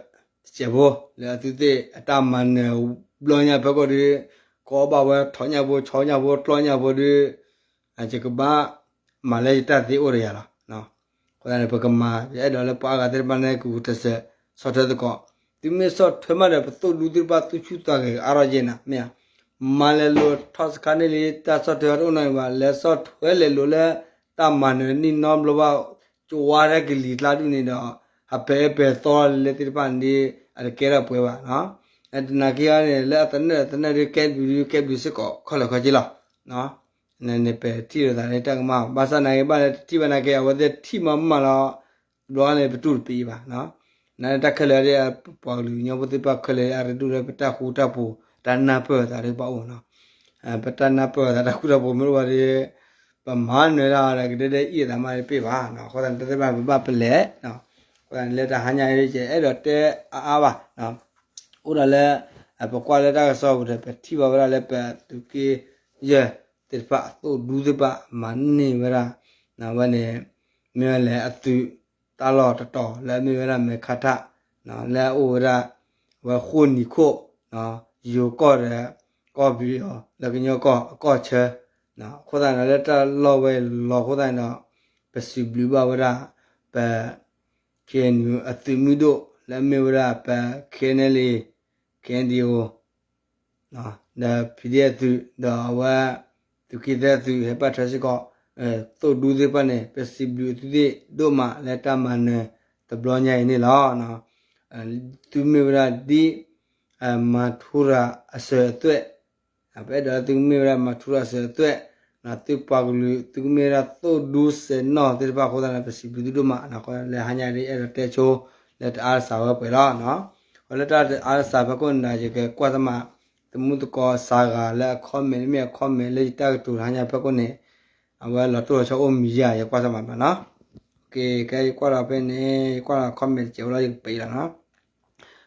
စဲးဖိ လၢအသုသ့ၣ်အတၢ်မၤနၢၤဘျီညါဖဲကီၢ်ဒီး ကီဘၣ်ဝဲထီၣ်ညၣ်ဖိ ဆီညၣ်ဖိ ကျီညၣ်ဖိဒီး ယကဘၣ်မၤလၢယတၢ်သ့အိၣ်ဒီးယၤလီၤ. အဃိသတးန့ၣ် ပကမၤ ယအဲၣ်ဒိးလၢပှၤအါဂၤသ့ၣ်တဖၣ်န့ၣ် ကဂုာ်ကျဲးစၢး ဆီၣ်ထွဲသကိး, သုမ့ၢ်ဆီၣ်ထွဲမးဒီး ပသိၣ်ဒူသ့ၣ်တဖၣ်သူၣ်ဆူၣ်သးဂဲၤအါထီၣ်ယဲၢ်နၤ မ့ၢ်ဧါ, မၤလဲၤလိာ်ထီၣ်စခါန့ၣ်လံ တၢ်ဆီၣ်ထွဲတအိၣ်နီတမံၤဘၣ် လဲၤဆီၣ်ထွဲလဲၤလိာ်လၢ တၢ်မၤနၢၤနံၣ်နီတဘျီဘၣ် ကဝါထဲကလံၤကျါဒူၣ်န့ၣ်ဒီး အပဲာ်အပဲာ်သီလဲၤသ့ၣ်တဖၣ်န့ၣ် အတကဲထီၣ်ပှဲၤဘၣ်နီၤ, တနာ်က့အီၤန့ၣ် လၢအသနၢၣ်သနၢၣ်ဒုးကဲဘျုးဒုးကဲဘျုးစ့ၢ်ကီး ခီၣ်လၢာ်ခီၣ်က့လီၤ. န့ၣ် ပထံၣ်လိာ်သးန့ၣ် တၢ်ကမၣ် ဘၣ်ဆၣ်နာ်က့ဘၣ်လၢတထံၣ်ဘၣ်နာ်က့ အဝဲသ့ၣ်ထံၣ်မးမးလီၤ ဘျီန့ၣ် ပတူၢ်တပ့ၤဘၣ်, နာ်တၢ်ခဲလၢာ်ဒီး ပပှၤကလုာ်ကညီဖိသ့ၣ်တဖၣ်ခဲလၢာ်အရ့ဒိၣ်လၢပတၢ်ဃူတၢ်ဖိး တၢ်နၢ်ပၢၢ်သးဒီးပအိၣ်နီၤ, ပတၢ်နၢ်ပၢၢ်သးတၢ်ဃူတၢ်ဖိးမ့ၢ်အိၣ်ဘၣ်ဒီး ပမၤနၢၤဒၣ်ဒီးကဒဲဒဲအံၤအသးမးတပ့ၢ်ဘၣ်, အဃိသတးန့ၣ် တသ့ၣ်တဖၣ်ပဘၣ်ပလဲၤ, အဃိသတးန့ၣ် လၢတဟါညါအံၤ ယအဲၣ်ဒိးတဲအါအါဘၣ် အိၣ်ဒီးလၢ ပကွၢ်လၢတၢ်ကစီၣ်ပူၤဒီး ပထံၣ်ဘၣ်ဝဲဒၣ်လၢပသုးက့ယဲၢ်သ့ၣ်တဖၣ် အသိၣ်ဒူသ့ၣ်တဖၣ် မၤန့ၢ်ဝဲဒၣ် ဝဲန့ၣ် မ့ၢ်ဝဲလၢအသုးတၢ်လီၢ်တတီၤ လၢအမ့ၢ်ဝဲဒၣ်မဲခါထၣ် လၢအအိၣ်ဝဲဒၣ် ဝဲဃိၣ်နံၤခိၣ် ယိၤကီၢ်ဒီး ကီၢ်ပယီၤ လၢကညီကီၢ်အကီၢ်ဆၢ အဃိသတးန့ၣ် လၢတၢ်လီၢ်ဝဲလီၤအဃိသတးန့ၣ်ဒီး ပစံးဘျုးဘၣ်ဝဲဒၣ် ပ ခ့ၣ်အဲၣ်ယူၣ် အသုးမုၢ်ဒိၣ် လၢအမ့ၢ်ဝဲဒၣ်ပ ခ့ၣ်အဲၣ်ယူၣ် ခ့ၣ်အဲၣ်ယူၣ် ဒီး ပီၣ်ဒီၣ် အသုး ဒီးအဝဲ သုးက့သၢသုး ဟဲဘၣ်ထွဲစ့ၢ်ကီး သိၣ်ဒူသ့ၣ်တဖၣ်န့ၣ် ပစံးဘျုးသုသ့ၣ်ဒိၣ်မးလၢတၢ်မၤနၢၤတဘျီညါအံၤန့ၣ်လီၤ. သုမ့ၢ်ဝဲဒၣ်ဒ် မၤထူရၤအစၢၤအသွဲၣ် ပအဲၣ်ဒိးလၢသုကမ့ၢ်ဝဲဒၣ်မၤထူရၤအစၢၤအသွဲၣ် သုပှၤကလုာ် သုကမ့ၢ်ဝဲဒၣ်သိၣ်ဒူစဲးနီၣ်သ့ၣ်တဖၣ်အဃိသတးန့ၣ် ပစံးဘျုးသုဒိၣ်မး လၢဟါညါဒ်အဲၣ်ဒိးတဲဆိ လၢတအါတစှၤဝဲပှဲၤလီၤ. လၢတၢ်အါတစှၤဖဲခိၣ်န့ၣ်ဒီး ယကကွၢ်သးမး သမူသကိးစှၤဂၤလၢအ comment မ့ၢ်အ comment လၢယတၢ်ကတိၤတဟါညါဖဲခိၣ်န့ၣ် အဝဲလီၤတိၢ်လီၤဆီအိၣ်မံၤယါ ယကွၢ်သးမးနီၤ. ကဲ ယကွၢ်ဒီးဖဲန့ၣ် ယကွၢ်ဒီး comment တစဲးဖိလီၤ ယကပံးလီၤနီၤ.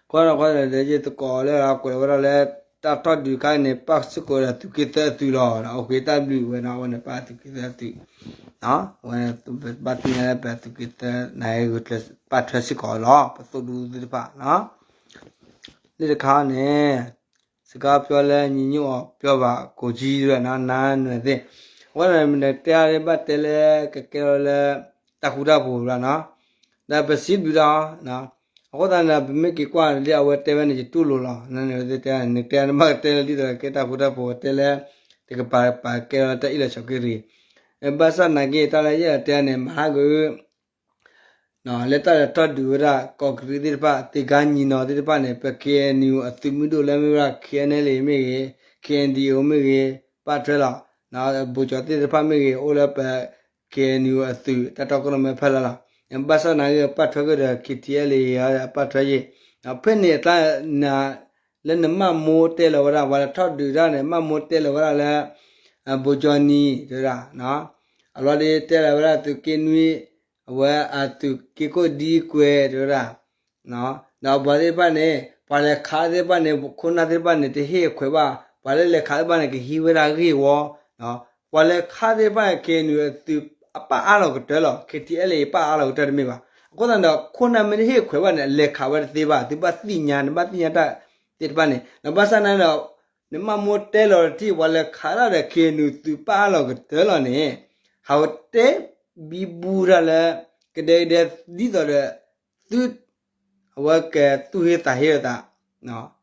ကွၢ်ဒီးကွၢ်ဒီး ယသကိးလၢအကွဲးဝဲဒၣ်လၢ တၢ်ထီၣ်ဒုးခါန့ၣ် ပၣ်စ့ၢ်ကီးဒီးသုးက့သၢအသုးလီၤ. အဃိတၢ်ဘျုးဝဲနီၤ အဝဲန့ၣ်ပၣ်သုးက့သၢအသုး, အဝဲန့ၣ်ဘၣ်သ့ၣ်ညါလၢပသုးက့သၢ နဟဲဂုာ်ကျဲးပၣ်ထွဲစ့ၢ်ကီးလီၤ ပသိၣ်ဒူသ့ၣ်တဖၣ်နီၤ. လၢတခါန့ၣ် စကါပျီလၢညီနုၢ်အီၤပျီဘၣ်ကိးကၠံဒၣ်နီၤ နါနွဲၣ်သ့ၣ်, အဝဲန့ၣ်တဲဘၣ်တဲလၢကကဲထီၣ်လၢ တၢ်ဃူတၢ်ဖိးဘၣ်နီၤ, ဒီးပစံးဘျုးတၢ်အီၤ, အဃိသတးန့ၣ်ဒီး ပမ့ၢ်က့ၤကွၢ်လၢအဝဲတဲဝဲန့ၣ် ယတူၢ်လိာ်လီၤ. နါနွဲၣ်သ့ၣ်တဲ နတဲနဘၣ်ကတဲလၢဒ်သိးကဲတၢ်ဃူတၢ်ဖိး တဲလၢ တကပၤပာ်ကဲထီၣ်တၢ်အ့ၣ်လိာ်ဆိးက့ရံၣ်, ဘၣ်ဆၣ်နာ်က့ တၢ်လၢယအဲၣ်ဒိးတဲန့ၣ် မၤဟးဂီၤ လၢတၢ်လဲၤထီၣ်ဒုးဝဲဒၣ် ကီးကရံသ့ၣ်တဖၣ် သ့ၣ်ကါညီနီၤသ့ၣ်တဖၣ်န့ၣ် ပ ခ့ၣ်အဲၣ်ယူၣ် အသုးမုၢ်ဒိၣ်လၢမ့ၢ်ဝဲဒၣ် ခ့ၣ်အဲၣ်ယူၣ် မ့ၢ်ဂ့ၤ, ခ့ၣ်အဲၣ်ယူၣ် မ့ၢ်ဂ့ၤ ပၣ်ထွဲလီၤ. ဘူးကၠီသ့ၣ်တဖၣ်မ့ၢ်ဂ့ၤ အိၣ်လၢပ ခ့ၣ်အဲၣ်ယူၣ် အသုး တၢ်တီခိၣ်ရိၣ်မဲဖီလာ်လီၤ. ဘၣ်ဆၣ်နာ်က့ ပၣ်ထွဲကဒီး ခ့ၣ်ထံၣ်အဲၣ်လ့ၣ် ပၣ်ထွဲယ့ၣ်, ဖဲန့ၣ်အကျါ လၢနမၢ်မိၢ်တဲလီၤဝဲဒၣ် ပှၤလၢထီၣ်ဒုးတၢ်န့ၣ် မၢ်မိၢ်တဲလီၤဝဲဒၣ်လၢ ဘူးကၠီနံၤ တဲဝဲဒၣ်, အလီၢ်ဒ်တဲလီၤဝဲဒၣ်သုးက့နွံ အဝဲအသုးက့ခိၣ်ဒံကွဲး တဲဝဲဒၣ်, ဒီးပှၤသ့ၣ်တဖၣ်န့ၣ် ပှၤလဲၤခးသ့ၣ်တဖၣ်န့ၣ် ခိၣ်နၢ်သ့ၣ်တဖၣ်န့ၣ် တဟ့ၣ်ခွဲးဘၣ်, ပှၤလၢလဲၤခးသ့ၣ်တဖၣ်န့ၣ် ကဟံးဝဲဒၣ်ဂ့ၢ်ဝီ, ပှၤလဲၤခးသ့ၣ်တဖၣ်န့ၣ် ခ့ၣ်အဲၣ်ယူၣ် အသုးအပၣ်အါလီၤကတၢၢ်လီၤ. ခ့ၣ်ထံၣ်အဲၣ်လ့ၣ် ပၣ်အါလီၤကတၢၢ်တမ့ၢ်ဘၣ်. အဃိသတးဒီး ခိၣ်နၢ်မ့ၢ်တဟ့ၣ်ခွဲးဘၣ်န့ၣ် အလဲၤခးဝဲတသ့ဘၣ်, သုဘၣ်သ့ၣ်ညါ နဘၣ်သ့ၣ်ညါတၢ်သ့ၣ်တဖၣ်န့ၣ် ဒီးဘၣ်ဆၣ်နာ်ဒီး နမၢ်မိၢ်တဲလီၤတထံၣ် ပှၤလဲၤခးတၢ်ဒီး ခ့ၣ်အဲၣ်ယူၣ် သုးပၣ်အါလီၤကတၢၢ်လီၤန့ၣ် ဟးဝဲတဲဘံဘူတၢ်လၢ ကဒဲကဒဲ ဒ်သိးဒီး သု အဝဲကသူၣ်ဟ့သးဟ့အသး,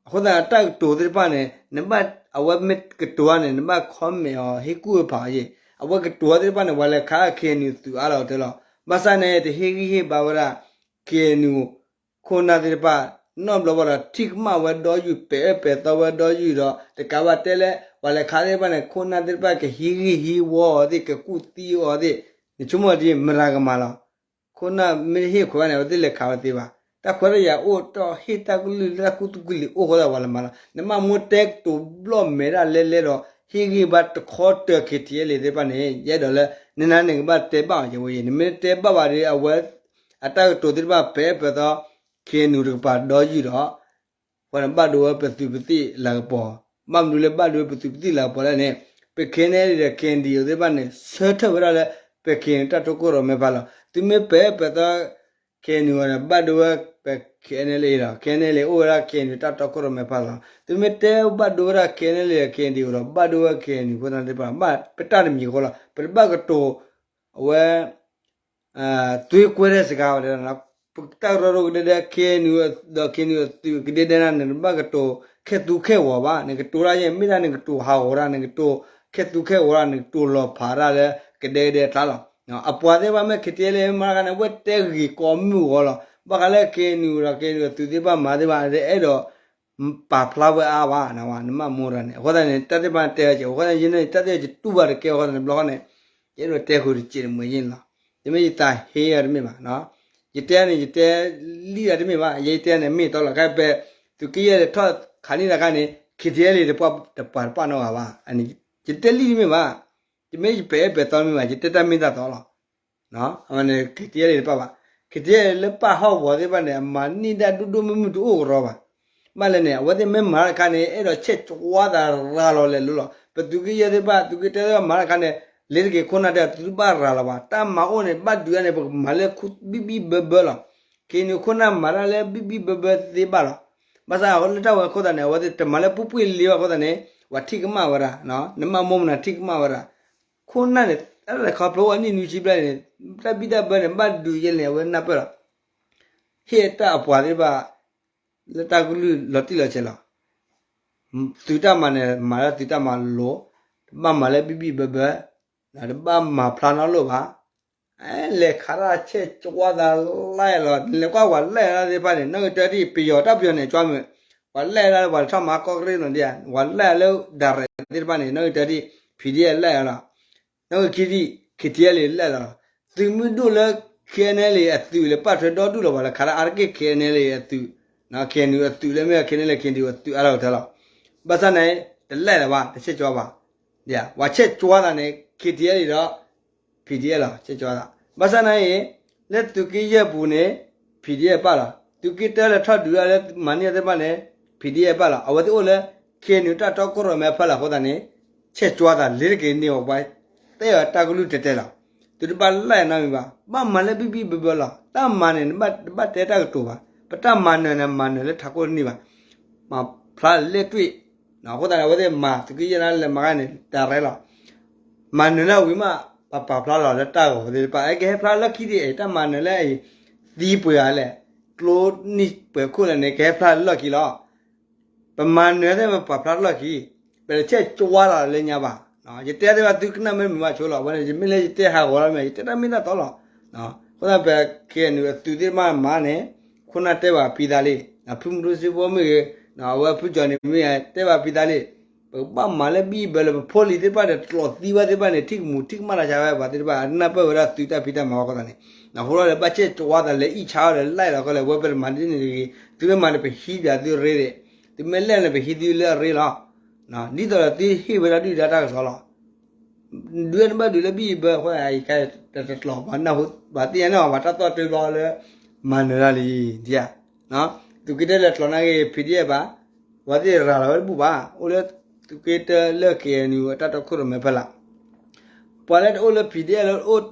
အဃိသတးတၢ်ကတိၤသ့ၣ်တဖၣ်န့ၣ် နဘၣ်အဝဲမ့ၢ်ကတိၤန့ၣ် နဘၣ် comment အီၤ ဟ့ၣ်ကူၣ်ဟ့ၣ်ဖးအီၤယ့ၣ်, အဝဲကတိၤသ့ၣ်တဖၣ်န့ၣ် ပှၤလဲၤခး ခ့ၣ်အဲၣ်ယူၣ် သုးအါလီၤကတၢၢ်လီၤ. ဘၣ်ဆၣ်န့ၣ် တဟ့ၣ်ဂံၢ်ဟ့ၣ်ဘါဝဲဒၣ် ခ့ၣ်အဲၣ်ယူၣ် ခိၣ်နၢ်သ့ၣ်တဖၣ် နီတဘျီဘၣ်ဒီး ထံၣ်ကမၣ်ဝဲဒီယုၢ် ပဲာ်အၢပဲာ်သီဝဲဒီယုၢ်ဒီး တကးဘၣ်တဲလၢ ပှၤလဲၤခးသ့ၣ်တဖၣ်န့ၣ် ခိၣ်နၢ်သ့ၣ်တဖၣ်ကဟံးဂံၢ်ဟံးဝီအီၤသ့ၣ် ကကူၣ်သံအီၤသ့ၣ်, နဆိကမိၣ်ဒ်မတၤကမၤလီၤ. ခိၣ်နၢ်မ့ၢ်တဟ့ၣ်ခွဲးဘၣ်န့ၣ် အဝဲသ့ၣ်လဲၤခးဝဲသ့ဘၣ်. တၢ်ခွဲးတၢ်ယာ်အိၣ် တၢ်ဟ့ၣ်တၢ်ကလုၢ်လၢတၢ်ကူၣ်သူၣ်ကံၢ်လံၤအိၣ်ဃိသတး ပှၤလဲၤမၤလီၤ. နမၢ်မိၢ်တဲကတိၤဘျီၣ်မဲာ်ဒၣ်လဲလဲဒီး ဟ့ၣ်ဂံၢ်ဘါတခီတၢၤ ခ့ၣ်ထံၣ်အဲၣ်လ့ၣ် သ့ၣ်တဖၣ်န့ၣ် ယအဲၣ်ဒိးလၢ နနၤန့ၣ်ကဘၣ်တဲဘၣ်အီၤကဝဲယ့ၣ်, နမ့ၢ်တဲဘၣ်ဘၣ်ဒီး အဝဲ အတၢ်ကတိၤသ့ၣ်တဖၣ် ပဲာ်အၢပဲာ်သီ ခ့ၣ်အဲၣ်ယူၣ် တကပၤဒီယုၢ်ဒီး အဃိန့ၣ်ဘၣ်ဒိဝဲပသုးပသံၣ်လၤကပီၤ, ဘၣ်မနုၤလၢဘၣ်ဒိဝဲပသုးပသံၣ်လၤကပီၤလဲၣ်န့ၣ်, ပ ခ့ၣ်အဲၣ်ယူၣ် ဒီး ခ့ၣ်အဲၣ်ယူၣ် သ့ၣ်တဖၣ်န့ၣ် ဆၢထၢၣ်ဝဲဒၣ်လၢ ပ ခ့ၣ်အဲၣ်ယူၣ် တၢ်တီခိၣ်ရိၣ်မဲဖီလာ်လီၤ. သုမ့ၢ်ပဲာ်အၢပဲာ်သီ ခ့ၣ်အဲၣ်ယူၣ် န့ၣ် ဘၣ်ဒိဝဲပ ခ့ၣ်အဲၣ်ယူၣ် လီၤ. ခ့ၣ်အဲၣ်ယူၣ် အိၣ်ဝဲဒၣ် ခ့ၣ်အဲၣ်ယူၣ် တၢ်တီခိၣ်ရိၣ်မဲဖီလာ်လီၤ. သုမ့ၢ်တဲဘၣ်ဒိဝဲဒၣ် ခ့ၣ်အဲၣ်ယူၣ် ဒီး ခ့ၣ်အဲၣ်ယူၣ် ဒီး ဘၣ်ဒိဝဲ ခ့ၣ်အဲၣ်ယူၣ် အဃိသတးန့ၣ် ပတၢ်တမံၤအဃိလီၤ. ပတဘၣ်ကတိၤ အဝဲ သွေးကွဲတဲ့စကားဝဲဒၣ်, ပတၢ်ကရၢကရိကဒဲဒဲ ခ့ၣ်အဲၣ်ယူၣ် ဒီး ခ့ၣ်အဲၣ်ယူၣ် အသုးကဒဲဒဲန့ၣ် နတဘၣ်ကတိၤ ခဲသူခဲဂီၤဘၣ်. နကတိၤတၢ်ယဲၢ် မ့ၢ်ဒၣ်နကတိၤဟးဂီၤတၢ်, နကတိၤ ခဲသူခဲဂီၤတၢ်, နကတိၤလီၤဖးတၢ်လၢကဒဲကဒဲအကျါလီၤ. အပှၤသ့ၣ်တဖၣ်မ့ၢ် ခ့ၣ်ထံၣ်အဲၣ်လ့ၣ် မၤတခါန့ၣ် အဝဲတဲဂ့ၤကိးမုၢ်ဂီၤလီၤ. ဘၣ်ဃးလၢ ခ့ၣ်အဲၣ်ယူၣ် ဒီး ခ့ၣ်အဲၣ်ယူၣ် အသုးသ့ၣ်တဖၣ်မၤသ့ၣ်တဖၣ် တအဲၣ်ဒိး ပာ်ဖျါဝဲအါဘၣ်, နမ့ၢ်မိၢ်တၢ်န့ၣ် အဃိသတးန့ၣ် တၢ်သ့ၣ်တဖၣ်တဲဝဲကဲ အဃိသတး ယန့ၣ် တၢ်သ့ၣ်တဖၣ်ယတူၢ်ဘၣ်တကဲအဃိသတးန့ၣ် ဘျီဃီန့ၣ် ယအဲၣ်ဒိးတဲဃုာ်တစဲးတမှဲၤယ့ၣ်န့ၣ်လီၤ. ယမ့ၢ်ယသးဟ့အီၤတမ့ၢ်ဘၣ်, ယတဲန့ၣ် ယတဲလံတမ့ၢ်ဘၣ်, ယတဲန့ၣ်မ့ၢ်တီလီၤ. ခဲအံၤပ သုးက့ယဲၢ်ဒီးထီၣ်ခးန့ၢ်တခါန့ၣ် ခ့ၣ်ထံၣ်အဲၣ်လ့ၣ် တပာ်တပာ်နီတဂၤဘၣ်. ယတဲလံတမ့ၢ်ဘၣ်, ယမ့ၢ်ယပဲာ်အၢပဲာ်သီတမ့ၢ်ဘၣ်, ယတဲတၢ်မ့ၢ်တၢ်တီလီၤ. အဝဲန့ၣ် ခ့ၣ်ထံၣ်အဲၣ်လ့ၣ်တပာ်ဘၣ်. ခ့ၣ်ထံၣ်အဲၣ်လ့ၣ် လၢပၢ်ဟီၣ်ကဝီၤသ့ၣ်တဖၣ်န့ၣ် အမၤန့ၢ်ဒၣ်ဒိၣ်ဒိၣ်မုၢ်မုၢ်တအိၣ်ကရီဘၣ်. ဘၣ်လဲၣ်န့ၣ် အဝဲသ့ၣ်မ့ၢ်မၤတၢ်တခါန့ၣ် အဲၣ်ဒိးဆဲးကွၢ်သးရၤလီၤလဲၤလိၤလီၤ. ပသုးက့ယဲၢ်သ့ၣ်တဖၣ် သုးက့တၢသ့ၣ်တဖၣ်မၤတၢ်တခါန့ၣ် လ့ၤတက့ၤခိၣ်နၢ်တဲ သုတဘၣ်ရၤလီၤဘၣ်. တၢ်မၤအိၣ်န့ၣ် ဘၣ်ဒုးအါန့ၣ် ပကမၤလၢဘံၣ်ဘံၣ်ဘၢဘၢလီၤ. ခ့ၣ်အဲၣ်ယူၣ် ခိၣ်နၢ်မၤတၢ်လၢဘံၣ်ဘံၣ်ဘၢဘၢသ့ဘၣ်လီၤ. ဘၣ်ဆၣ်လၢတၢ်ဝဲအဃိသတးန့ၣ် အဝဲသ့ၣ်တမၤလၢပှဲၤပှဲၤလံဘၣ်အဃိသတးန့ၣ် ပှၤထံၣ်ကမၣ်ဝဲဒၣ်, နမ့ၢ်မိၢ်မနုၤထံၣ်ကမၣ်ဝဲဒၣ်. ခိၣ်နၢ်န့ၣ် တၢ်လဲၤခီဖျိဝဲနံၣ်နွံဆံဘျဲၣ်န့ၣ် တၢ်ဘံၣ်တၢ်ဘၢန့ၣ် ဘၣ်ဒုးယဲၢ်န့ၣ် အဝဲနၢ်ပၢၢ်လီၤ. ဟ့ၣ်တၢ်အပှၤသ့ၣ်တဖၣ် လၢတၢ်ကလုၢ်လီၤတံၢ်လီၤဆဲးလီၤ. သုးတၢ်မၤန့ၣ် မၤလၢသုးတၢ်မၤလိၤ, တဘၣ်မၤလၢဘံၣ်ဘံၣ်ဘၢဘၢ, တဘၣ်မၤဖျါနီတလိၣ်ဘၣ်. လဲၤခးတၢ်ဆဲးကွၢ်သးလဲၣ်လီၤ. နလဲၤကွၢ်ပှၤလဲၣ်တၢ်သ့ၣ်တဖၣ်န့ၣ် နီၣ်ဂံၢ်တၢတံၢ် ပယီၤတၢ်ပယီၤန့ၣ် ကွၢ်မုာ်, ပှၤလဲၣ်တၢ်ပှၤထီၣ်မၤကီၢ်ကရ့ၣ်နီၤဒ်, ပှၤလဲၣ်တၢ်လၢ ဒၤရဲၣ် သ့ၣ်တဖၣ်န့ၣ် နီၣ်ဂံၢ်တၢတံၢ် PDF လဲၣ်လီၤ. နီၣ်ဂံၢ်ခံတံၢ် ခ့ၣ်ထံၣ်အဲၣ်လ့ၣ် လဲၣ်လီၤ. သုးမုၢ်ဒိၣ်လၢ ခ့ၣ်အဲၣ်ယူၣ် အသုးလၢပၣ်ထွဲဒီဒူၣ်လီၤ ပှၤလဲၤခးတၢ်အါတက့ၢ် ခ့ၣ်အဲၣ်ယူၣ် အသုး, ခ့ၣ်အဲၣ်ယူၣ် အသုးလၢမ့ၢ် ခ့ၣ်အဲၣ်ယူၣ် ခ့ၣ်အဲၣ်ယူၣ် အသုးအါလီၤကတၢၢ်လီၤ. ဘၣ်ဆၣ်န့ၣ် တလဲၣ်လၢၤဘၣ် တဆဲးကွၢ်ဘၣ်. ပှၤဆဲးကွၢ်သးန့ၣ် ခ့ၣ်ထံၣ်အဲၣ်လ့ၣ်ဒီး PDF လီၤ ဆဲးကွၢ်သး. ဘၣ်ဆၣ်န့ၣ်အံၤ လၢသုးက့ယဲၢ်ပူၤန့ၣ် PDF ပၣ်လီၤ. သုးက့တၢလၢထီၣ်ဒုးတၢ်လၢမၤန့ၢ်သ့ၣ်တဖၣ်န့ၣ် PDF ပၣ်လီၤ. အဝဲသ့ၣ်အိၣ်လၢ ခ့ၣ်နူာ်တၢ်တီခိၣ်ရိၣ်မဲဖီလာ်အဃိသတးန့ၣ်, ဆဲးကွၢ်သးလ့ၤတက့ၤန့ၢ်အီၤပှၤ, တဲအီၤတၢ်ကလုၢ်တဲာ်တဲာ်လီၤ. သုတဘၣ်လၢနီတမံၤဘၣ်, ဘၣ်မၤလၢဘံၣ်ဘံၣ်ဘၢဘၢလီၤ. တၢ်မၤန့ၣ် တဘၣ်တဲတၢ်ကတိၤဘၣ်. ပတၢ်မၤနၢၤန့ၣ် မၤနၢၤလၢထးခိၣ်တန့ၢ်ဘၣ်. မၤဖျါလဲၣ်တွံၢ်, အဃိသတးန့ၣ် အဝဲသ့ၣ်မၤသုးက့ယဲၢ်န့ၣ် လဲၤမၤဂၤန့ၣ် တၢ်ရဲလီၤ. မၤနၢၤလၢဝံၤမး ပပာ်ဖျါလီၤလၢတၢ်ဂီၤသ့ၣ်တဖၣ်, ကဟဲဖျါလီၢ်ခံဒ်အံၤ, တၢ်မၤနၢၤလၢအံၤ သံပှဲၤဂၤလဲၣ်, ကျိနံၣ်ပှဲၤခိၣ်လဲၣ်န့ၣ် ကဟဲဖျါလီၢ်ခံလီၤ. ပမၤနၢၤသ့ၣ် ပပာ်ဖျါလီၢ်ခံ, ပတဆဲးကွၢ်လီၤလၢညါဘၣ်. ယတဲသ့ၣ်ဘၣ် သုကနၣ်မ့ၢ်မုာ်ဘၣ်ဆိလီၤ. အဝဲန့ၣ် ယမ့ၢ်လၢယတဲဟးဂီၤလီၤမ့ၢ် ယတဲတၢ်မ့ၢ်တၢ်တီလီၤ. အဃိသတး ပ ခ့ၣ်အဲၣ်ယူၣ် အသုးသ့ၣ်တဖၣ်မၤန့ၣ်, ခိၣ်နၢ်တဲဘၣ်ဖံသးလံ, ဖုမူတူစ့ဖိမ့ၢ်ဂ့ၤ, အဝဲဖုကၠီၤန့ၣ်မ့ၢ်ဂ့ၤ တဲဘၣ်ဖံသးလံ, ပကဘၣ်မၤလၢဘံၣ်ဘၢလၢပဖိလံၤသ့ၣ်တဖၣ်န့ၣ် တကျိးသံဘၣ်သ့ၣ်တဖၣ်န့ၣ် ထံၣ်ကမူၤထံၣ်ကမၣ်တၢ်ဆါဝဲ ပှၤသ့ၣ်တဖၣ် အနၢ်ပၢၢ်ဝဲဒၣ်သုးတၢ်ဖံးတၢ်မၤဝဲအဃိသတးန့ၣ်, အဃိဒီး ဘၣ်ဆဲးကွၢ်သးလဲၤအံၣ်ဆါအီၤဒီး လဲၤလီၤကီလၢ ဝဲပတမၤဒ်န့ၣ်တဂ့ၤ, သုမ့ၢ်မၤန့ၣ် ပဟံးပၠးသုရ့ဒံး, သုမ့ၢ်လဲၣ်န့ၣ် ပဟံးသုလၢအရ့လီၤ. ဒ်သိးဒီးသုဟ့ၣ်ဝဲဒၣ်ဒုၣ်ဒါတၢ်ကစီၣ်လီၤ. ဒုးနဘၣ်ဒုးလၢဘံၣ်ဘၢအဃိ ယကတကျိးဘၣ်နၢ်ဟူဘၣ်သ့ၣ်ညါန့ၣ် ပှၤတၢ်သီၣ်တဘျီလၢ မၤနၢၤတၢ်လံ, ဒ်, သုးက့တၢလၢကျိးနာ်က့ PDF ဘၣ်, ပှၤသ့ၣ်ရၤလီၤဝဲတဘူၣ်ဘၣ်, အိၣ်လၢသုးက့တၢလၢ ခ့ၣ်အဲၣ်ယူၣ် အတၢ်တီခိၣ်ရိၣ်မဲဖီလာ် ပှၤလၢတအိၣ်လၢ PDF လၢအိၣ်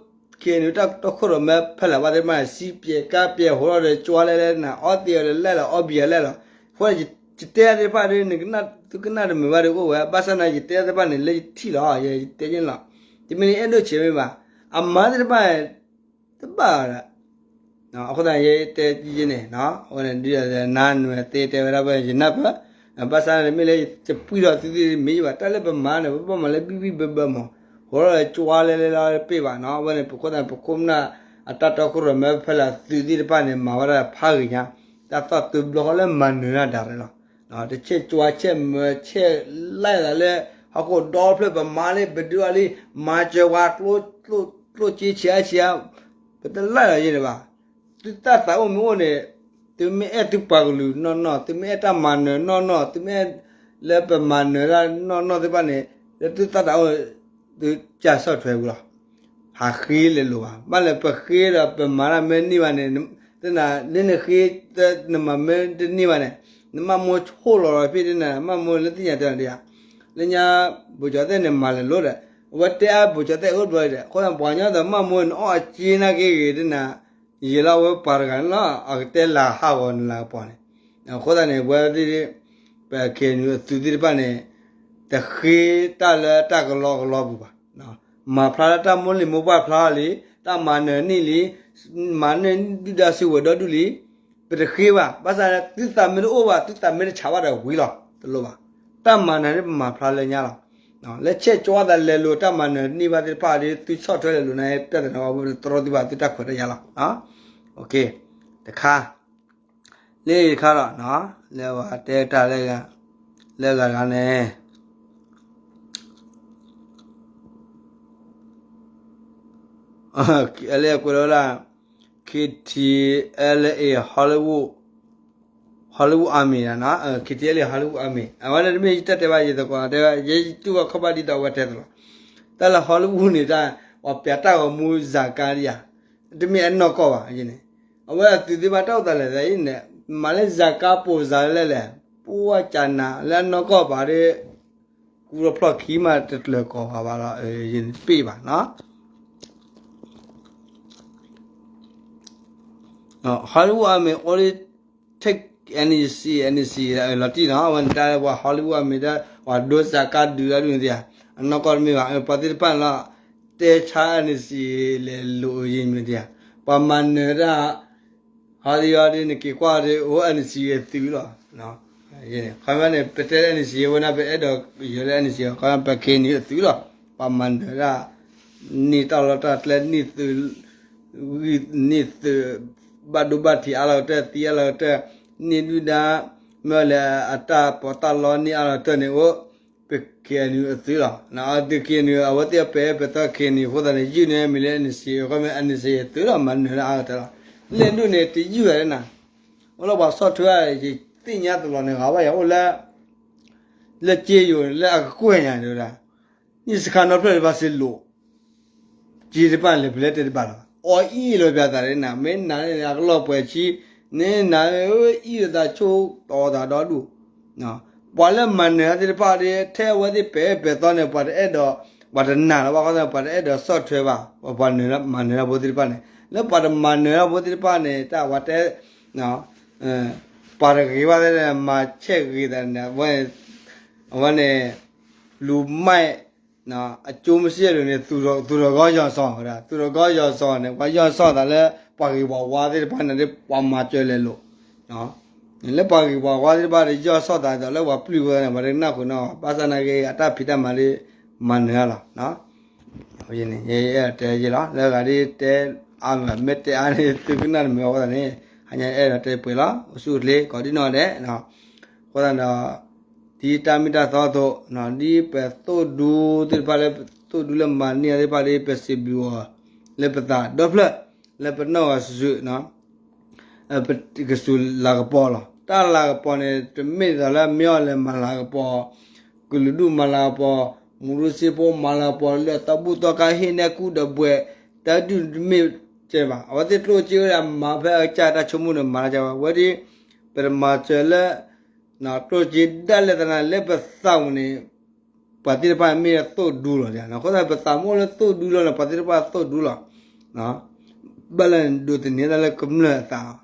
ခ့ၣ်အဲၣ်ယူၣ် တၢ်တီခိၣ်ရိၣ်မဲဖီလာ်ဘၣ်သ့ၣ်တဖၣ်န့ၣ် စံးပျဲးကါပျဲးဟိးထီၣ်ဒီးကွၢ်လဲၣ်လဲၣ်န့ၣ် အီသံးအီၤဒီးလဲၣ်လီၤ အီဘံၣ်အီၤလဲၣ်လီၤ. အဃိ ယတဲသ့ၣ်တဖၣ်ဒီး သုကနၣ်တမုာ်ဘၣ်ဒီးအိၣ်ဝဲ, ဘၣ်ဆၣ်န့ၣ် ယတဲသ့ၣ်တဖၣ်န့ၣ် လၢယထံၣ်လီၤ ယတဲန့ၣ်လီၤ. တမ့ၢ်လၢအဲၣ်ဒိးဆဲးမ့ၢ်ဘၣ်, အမါသ့ၣ်တဖၣ် တဘၣ် အဃိသတး ယတဲယဲန့ၣ် အဝဲန့ၣ်ဒုးနါနွဲၣ်သ့တဲဝဲဒၣ် ယနၢ်ပၢၢ်, ဘၣ်ဆၣ်န့ၣ်မ့ၢ်လၢယပှံၢ်ထီၣ်သုသ့ၣ်မ့ၢ်ယဘၣ် တၢ်လၢပမၤန့ၣ် ပဘၣ်မၤလၢဘံၣ်ဘံၣ်ဘၢဘၢမး, ဟိးထီၣ်လၢကွၢ်လဲၣ်လဲၣ်လီၤတပ့ၢ်ဘၣ်နီၤ. အဝဲန့ၣ် ပခိၣ်သၣ်ပခိၣ်နၢ် အတၢ်တီခိၣ်ရိၣ်မဲဖီလာ်သုးသ့ၣ်တဖၣ်န့ၣ် မၤဝဲဒၣ်ဖးဂ့ၤညါ, တၢ်သီၣ်တဘျီဃီလၢမၤနၢၤတၢ်ဒၣ်ရဲၣ်လီၤ. တဆဲးကွၢ်ဆဲးမၢဆဲးလဲၣ်သးလၢ ဟီၣ်ခိၣ်ဒီဖျၢၣ် ပမၤလံ ပဒုးအီၤလံ မၤစၢၤပှၤ ကျိၣ်ကၠ့ဆံးအါဆံးအါ, ပတလဲၣ်လီၤယဲန့ၣ်ဘၣ်. သုတၢ်သးအိၣ်မ့ၢ်အိၣ်န့ၣ်, သုမ့ၢ်အဲၣ်သုပှၤကလုာ်နီၢ်နီၢ်, သုမ့ၢ်အဲၣ်တၢ်မၤနၢၤနီၢ်နီၢ်, သုမ့ၢ်အဲၣ်လၢပမၤနၢၤတၢ်နီၢ်နီၢ်သ့ၣ်တဖၣ်န့ၣ်, လၢသုတၢ်သးအိၣ် သုကၢ်ဆီၣ်ထွဲဝံၤလီၤ. ဟးဃ့လဲၤလိာ်ဘၣ်, ဘၣ်လၢပဃ့ဒီးပမၤတၢ်မ့ၢ်န့ၢ်ဘၣ်န့ၣ်, သနာ်လၢနဃ့ နမၤမ့ၢ်တန့ၢ်ဘၣ်န့ၣ်, နမၤမိၢ်ဆိၣ်လီၤဒီးဖဲန့ၣ် မၤမိၢ်လၢသ့ၣ်ညါတဲဒ်ဧါ, လၢညါ ဘိၣ်ကၠီၤသဲၣ်န့ၣ် မၤလဲၤလိာ်ဒီး, အဝဲတဲအါဘိၣ်ကၠီၤသဲၣ်အိၣ်ဘျီဒီး အဃိသတး ပှၤကညီဒီးမၤမိၢ်န့ၣ်အီၣ်အက့နၢ်က့ဂ့ၤတနၤ, ယံာ်လီၤဝဲပှၤတဂၤန့ၣ်လီၤ အကတဲလၤဟးဂီၤနလၤကပီၤန့ၣ်, အဃိသတးန့ၣ် ပဝဲသ့ၣ် ပ ခ့ၣ်အဲၣ်ယူၣ် အသုးသ့ၣ်တဖၣ်န့ၣ်, တဃ့တၢ်လၢတၢ်ကလီကလီပူၤဘၣ်. မၤဖျါလၢတၢ်မိၢ်လံၤမိၢ်ပှၢ်ဖျါလံ, တၢ်မၤနၢၤန့ၢ်လံ, မၤန့ၢ်ဒုၣ်ဒါစုဝဲၤဒီဒူၣ်လံ, ပတဃ့ဘၣ်. ဘၣ်ဆၣ်န့ၣ် သုသးမ့ၢ်တအိၣ်ဘၣ် သုသးမ့ၢ်တဆးဘၣ်ဒီးဝံၤလီၤ တလိၣ်ဘၣ်. တၢ်မၤနၢၤန့ၣ်ပမၤဖျါလၢညါလီၤ. လၢဆဲးကၠီသးလဲၤလိာ်တၢ်မၤနၢၤန့ၢ်ဘၣ်သ့ၣ်တဖၣ်ဒီး သုဆီၣ်ထွဲလဲၤလိာ်န့ၣ် ပြဿနာ ပတတြီသုဘၣ် သုတၢ်ခွဲးတၢ်ယာ်လီၤ. တခါ, လၢတခါဒီး လၢပှၤတဲတၢ်လၢ လၢဂၤတဂၤန့ၣ် လၢကွဲးလီၤဝဲဒၣ် KTLA Hollywood, Hollywood Army နီၤ, KTLA Hollywood Army အဝဲန့ၣ်တမ့ၢ်ယတၢ်တဲဘၣ် ယသကိးတဲဘၣ် ယတူၢ်ဘၣ်ခီၣ်ဘၣ်ဒ်သိးအဝဲတဲသလီၤ. တၢ်လၢ Hollywood န့ၣ် တၢ်ပှၤပျးတၢ်ဂီၤမူစၤကါဒံးဧါ, တမ့ၢ်အနီၢ်ကီၢ်ဘၣ်န့ၣ်, အဝဲအသုးသ့ၣ်တဖၣ်တၢ်အိၣ်သးလဲၤသးအံၤန့ၣ် မၤလၢစၤကါပိာ်စၤလဲၣ်လဲၣ်, ပှၤကနၤလၢအနီၢ်ကီၢ်ဘၣ်ဒီး ကူထီၣ်ဖျီၣ်ခံမးတကျၢၤကီၢ်ဘၣ်ဘၣ်လီၤ, ယတပ့ၢ်ဘၣ်နီၤ. Hollywood Army only take NCA, NCA လီၤတံၢ်နီၤ, အဝဲန့ၣ်တၢ်လၢပှၤ Hollywood Army တၢ်ပှၤဒိစးကါဒုးတၢ်ဒုးန့ၣ်သ့ဧါ, အနီၢ်ကီၢ်တမ့ၢ်ဘၣ်, ပှၤသ့ၣ်တဖၣ်န့ၣ်လီၤ, တဲဆါ NCA လဲၤလိာ်ယံၤမ့ၢ်သ့ဧါ, ပှၤမၤနၢၤတၢ် ဟီဒ်အီၤဒ်နက့ၤကွၢ်ဒီး အိၣ် NCA အသုးလီၤ. ခီမ့ၢ်န့ၣ် ပတဲလၢ NCA ဝဲန့ၣ် ပအဲၣ်ဒိးယၢၤလၢ NCA ခီမ့ၢ် ပ ခ့ၣ်အဲၣ်ယူၣ် အသုးလီၤ. ပှၤမၤနၢၤတၢ် န့ၢ်တၢ်လီၢ်တၢ်ကျဲ န့ၢ်သုး ဂံၢ်န့ၢ်သုး ဘၣ်ဒိဘၣ်ထံးအါလီၤကတၢၢ် သံအါလီၤကတၢၢ် န့ၢ်ဒုၣ်ဒါ မ့ၢ်လၢအတၢ်ပီးတၢ်လီန့ၢ်အါလီၤကတၢၢ်န့ၣ်အိၣ် ပ ခ့ၣ်အဲၣ်ယူၣ် အသုးလီၤ. အသုး ခ့ၣ်အဲၣ်ယူၣ် အဝဲသ့ၣ်ပအဲၣ်ပသီ ခ့ၣ်အဲၣ်ယူၣ် အဃိသတးန့ၣ် ယုၢ်န့ၣ်မ့ၢ်လၢ NCA ခီမ့ၢ် NCA အသုးလီၤ မၤနၢၤလၢအါကတၢၢ်လီၤ. လဲၣ်ဒိၣ်န့ၣ် တယုၢ်ဝဲဒၣ်နၤ အိၣ်လၢပှၤဆီၣ်ထွဲ ယသ့ၣ်ညါတလီၤန့ၣ် ဂၤဘၣ်ယၤအိၣ်လၢ လၢက့ယိာ်လၢအကကွဲၢ်ညါန့ၣ်ဝဲဒၣ် နံၣ်စခါနီဖျၢၣ်ဘၣ်စ့ၢ်လိာ် က့တဖၣ်လဲၤဖဲလဲၣ်တဲတဘၣ်လီၤ. အီအံၣ်လီၤပျးသးန့ၣ်နၤ မ့ၢ်နၤန့ၣ် အကလီၢ်ပှဲၤဆံ န့ၣ်နၤအံၣ်လီၤသးဆိတီၤသးဒီဒူၣ် ပှၤလၢမၤနၢၤတၢ်သ့ၣ်တဖၣ်ဒီး ထဲအဝဲသ့ၣ်ပဲာ်အၢပဲာ်သီန့ၣ် ပှၤတအဲၣ်ဒိး, ပှၤတနာ်လၢၤဘၣ်ဃီသတးန့ၣ် ပှၤတအဲၣ်ဒိးဆီၣ်ထွဲဘၣ်, ပှၤမၤနၢၤတၢ်ဖိသ့ၣ်တဖၣ်န့ၣ် လၢပှၤတမၤနၢၤတၢ်ဖိသ့ၣ်တဖၣ်န့ၣ် တၢ်ဝဲတဲ ပှၤတဂ့ၤဘၣ်သ့ၣ်န့ၣ် မၤဆဲးဂ့ၤသးန့ၣ် အဝဲန့ၣ် လူမိုက် အကျိုးမရှိအလူၤန့ၣ် သူတော်ကောင်းရောင်ဆောင်ဝဲဒၣ်, သူတော်ကောင်းရောင်ဆောင်န့ၣ် ပှၤရောင်ဆောင်သးလၢ ပှၤဂ့ၤပှၤဝါသ့ၣ်တဖၣ်န့ၣ် ပှၤမၤစၢၤလဲၤလိာ် လၢပှၤဂ့ၤပှၤဝါသ့ၣ်တဖၣ်ဒီး ရောင်ဆောင်သးဒီးလၢပှၤပျုၢ်အဃိသတးန့ၣ် ပှၤတနၢ်ဟူနီၢ်, ဘၣ်ဆၣ်နာ်က့ အတၢ်ဖံးတၢ်မၤဒီး မၤနၢၤလီၤ. ယအဲၣ်ဒိးတဲယဲလီၤ လၢဂၤဒ်တဲအါမး မ့ၢ်တဲအါန့ၣ် သုကနၣ်တမုာ်အဃိသတးန့ၣ် ဟါညါအဲၣ်ဒိးတဲပှဲၤလီၤ အိၣ်ဆူၣ်အိၣ်ချ့ ကိးဒံနီၢ်ဒဲး အဃိသတးဒီး ဒ်တၢ်မ့ၢ်တၢ်တီအသိး ဒ်ပသိၣ်ဒူသ့ၣ်တဖၣ်လၢ ပသိၣ်ဒူလၢမၤန့ၢ်သ့ၣ်တဖၣ်ဒီး ပစံးဘျုးအီၤ လၢပသးဒီဖျၢၣ် လၢပနီၢ်ဂၤစုာ်စုာ် ကစူၤလၤကပီၤလီၤ. တၢ်လၤကပီၤန့ၣ် တမ့ၢ်ဒ်သိးလၢမ့အီၣ်လဲၤမၤလၤကပီၤ, ကလုာ်ဒူၣ်မၤလၤကပီၤ, မူရူစ့ဖိမၤလၤကပီၤ လၢအသီဘူၣ်သီခါဟ့ၣ်နဲၣ်ကူၣ်ဒီးဘှဲး တၢ်ဒုၣ်တမ့ၢ်ကဲဘၣ်. အဝဲသ့ၣ်ကျိၣ်စ့ဝဲဒၣ်မၤဖဲအကစၢ်တၢ်ဆိကမိၣ်န့ၣ် မၤလၢကပီၤဝဲဒၣ် ပတမၤစၢၤလၢ ကျိၣ်စ့ဒၣ်လဲာ်သနာ် လၢပသးပူၤန့ၣ် ပှၤသ့ၣ်တဖၣ်မ့ၢ်သိၣ်ဒူလီၤ. အဃိသတး ပသးမ့ၢ်အိၣ်လၢသိၣ်ဒူလီၤန့ၣ် ပှၤသ့ၣ်တဖၣ်သိၣ်ဒူလီၤ. ဘၣ်လဲၣ်ဒိးသန့ၤတၢ်လၢကမျၢၢ်အသး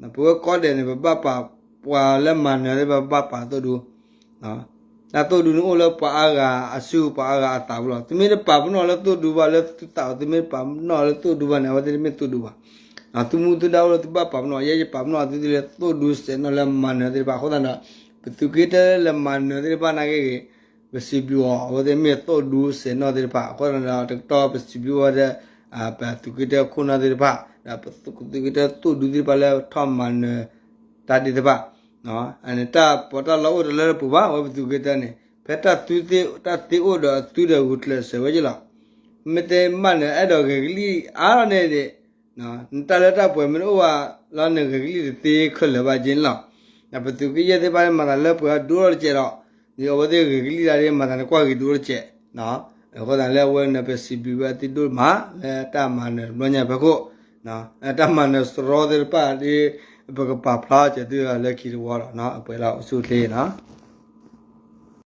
လီၤ. ပဝဲကိးဂၤဒဲးန့ၣ် ပဘၣ်ပာ်ပှၤလၢမၤနၢၤသ့ၣ်တဖၣ် ပဘၣ်ပာ်သိၣ်ဒူ တၢ်သိၣ်ဒူန့ၣ်အိၣ်လၢပှၤအါဂၤအစု ပှၤအါဂၤအသးပူၤလီၤ. သုမ့ၢ်တပာ်ပနီၣ်လၢသိၣ်ဒူဘၣ် လၢသုသးအီၤ သုမ့ၢ်တပာ်ပနီၣ်လၢသိၣ်ဒူဘၣ်န့ၣ် အဝဲသ့ၣ်တမ့ၢ်သိၣ်ဒူဘၣ်. သုမူသုဒါအိၣ်လၢသုဘၣ်ပာ်ပနီၣ် ယဲယပာ်ပနီၣ်သုသ့လၢသိၣ်ဒူစဲးနီၣ်လၢမၤနၢၤသ့ၣ်တဖၣ် အဃိသတးဒီး ပသူးက့တၢ်လၢမၤနၢၤသ့ၣ်တဖၣ်နာ်က့ဂ့ၤ ပစံးဘျုးအီၤ အဝဲသ့ၣ်မ့ၢ်သိၣ်ဒူစဲးနီၣ်သ့ၣ်တဖၣ် အဃိသတးဒီး တကတီၢ်ပစံးဘျုးဝဲဒၣ် ပသူးက့တၢ်ခိၣ်နၢ်သ့ၣ်တဖၣ် ဒီးပသူးက့တၢ်သိၣ်ဒူသ့ၣ်တဖၣ်လၢထီၣ်မၤနၢၤ တၢ်ဒ်သ့ၣ်တဖၣ် တၢ်ပီးတၢ်လီအိၣ်တလၢတပူၤဘၣ် အဝဲပသူးက့တၢ်န့ၣ် ဖဲတၢ်သ့အိၣ်ဒီးအသုဒီးဂုာ်ကျဲးစၢးဝဲက့လီၤ. မ့ၢ်တဲမၤနၢၤအဲၣ်ဒိးဂဲၤကလံၣ်အါထီၣ်န့ၣ်ဒီး နတၢ်လၢတၢ်ပှဲၤမ့ၢ်တအိၣ်ဘၣ်လီၤန့ၣ် ဂဲၤကလံၣ်တသ့ခဲလၢာ်ဘၣ်က့န့ၣ်လီၤ. ဒီးပသူးက့ယဲၢ်သ့ၣ်တဖၣ်မၤသးလၢပှဲၤဒိၣ်ထီၣ်တစဲးဒီး ဒီးအဝဲသ့ၣ်ဂဲၤကလံၣ်တၢ်ဒီး မၤသးန့ၣ်ကွၢ်ဂ့ၤဒိၣ်ထီၣ်တစဲး အဃိသတးလၢအဝဲန့ၣ် ပစံးဘျုးဝဲအသုဒိၣ်မး လၢတၢ်မၤနၢၤတဘျီညါဖီခိၣ် တၢ်မၤနၢၤစရီသ့ၣ်တဖၣ်ဒီး ပကပာ်ဖျါစၢၤသုလၢခံတဝီလီၤ. အပှဲၤလီၤ အိၣ်ဆူၣ်အိၣ်ချ့နီၤ.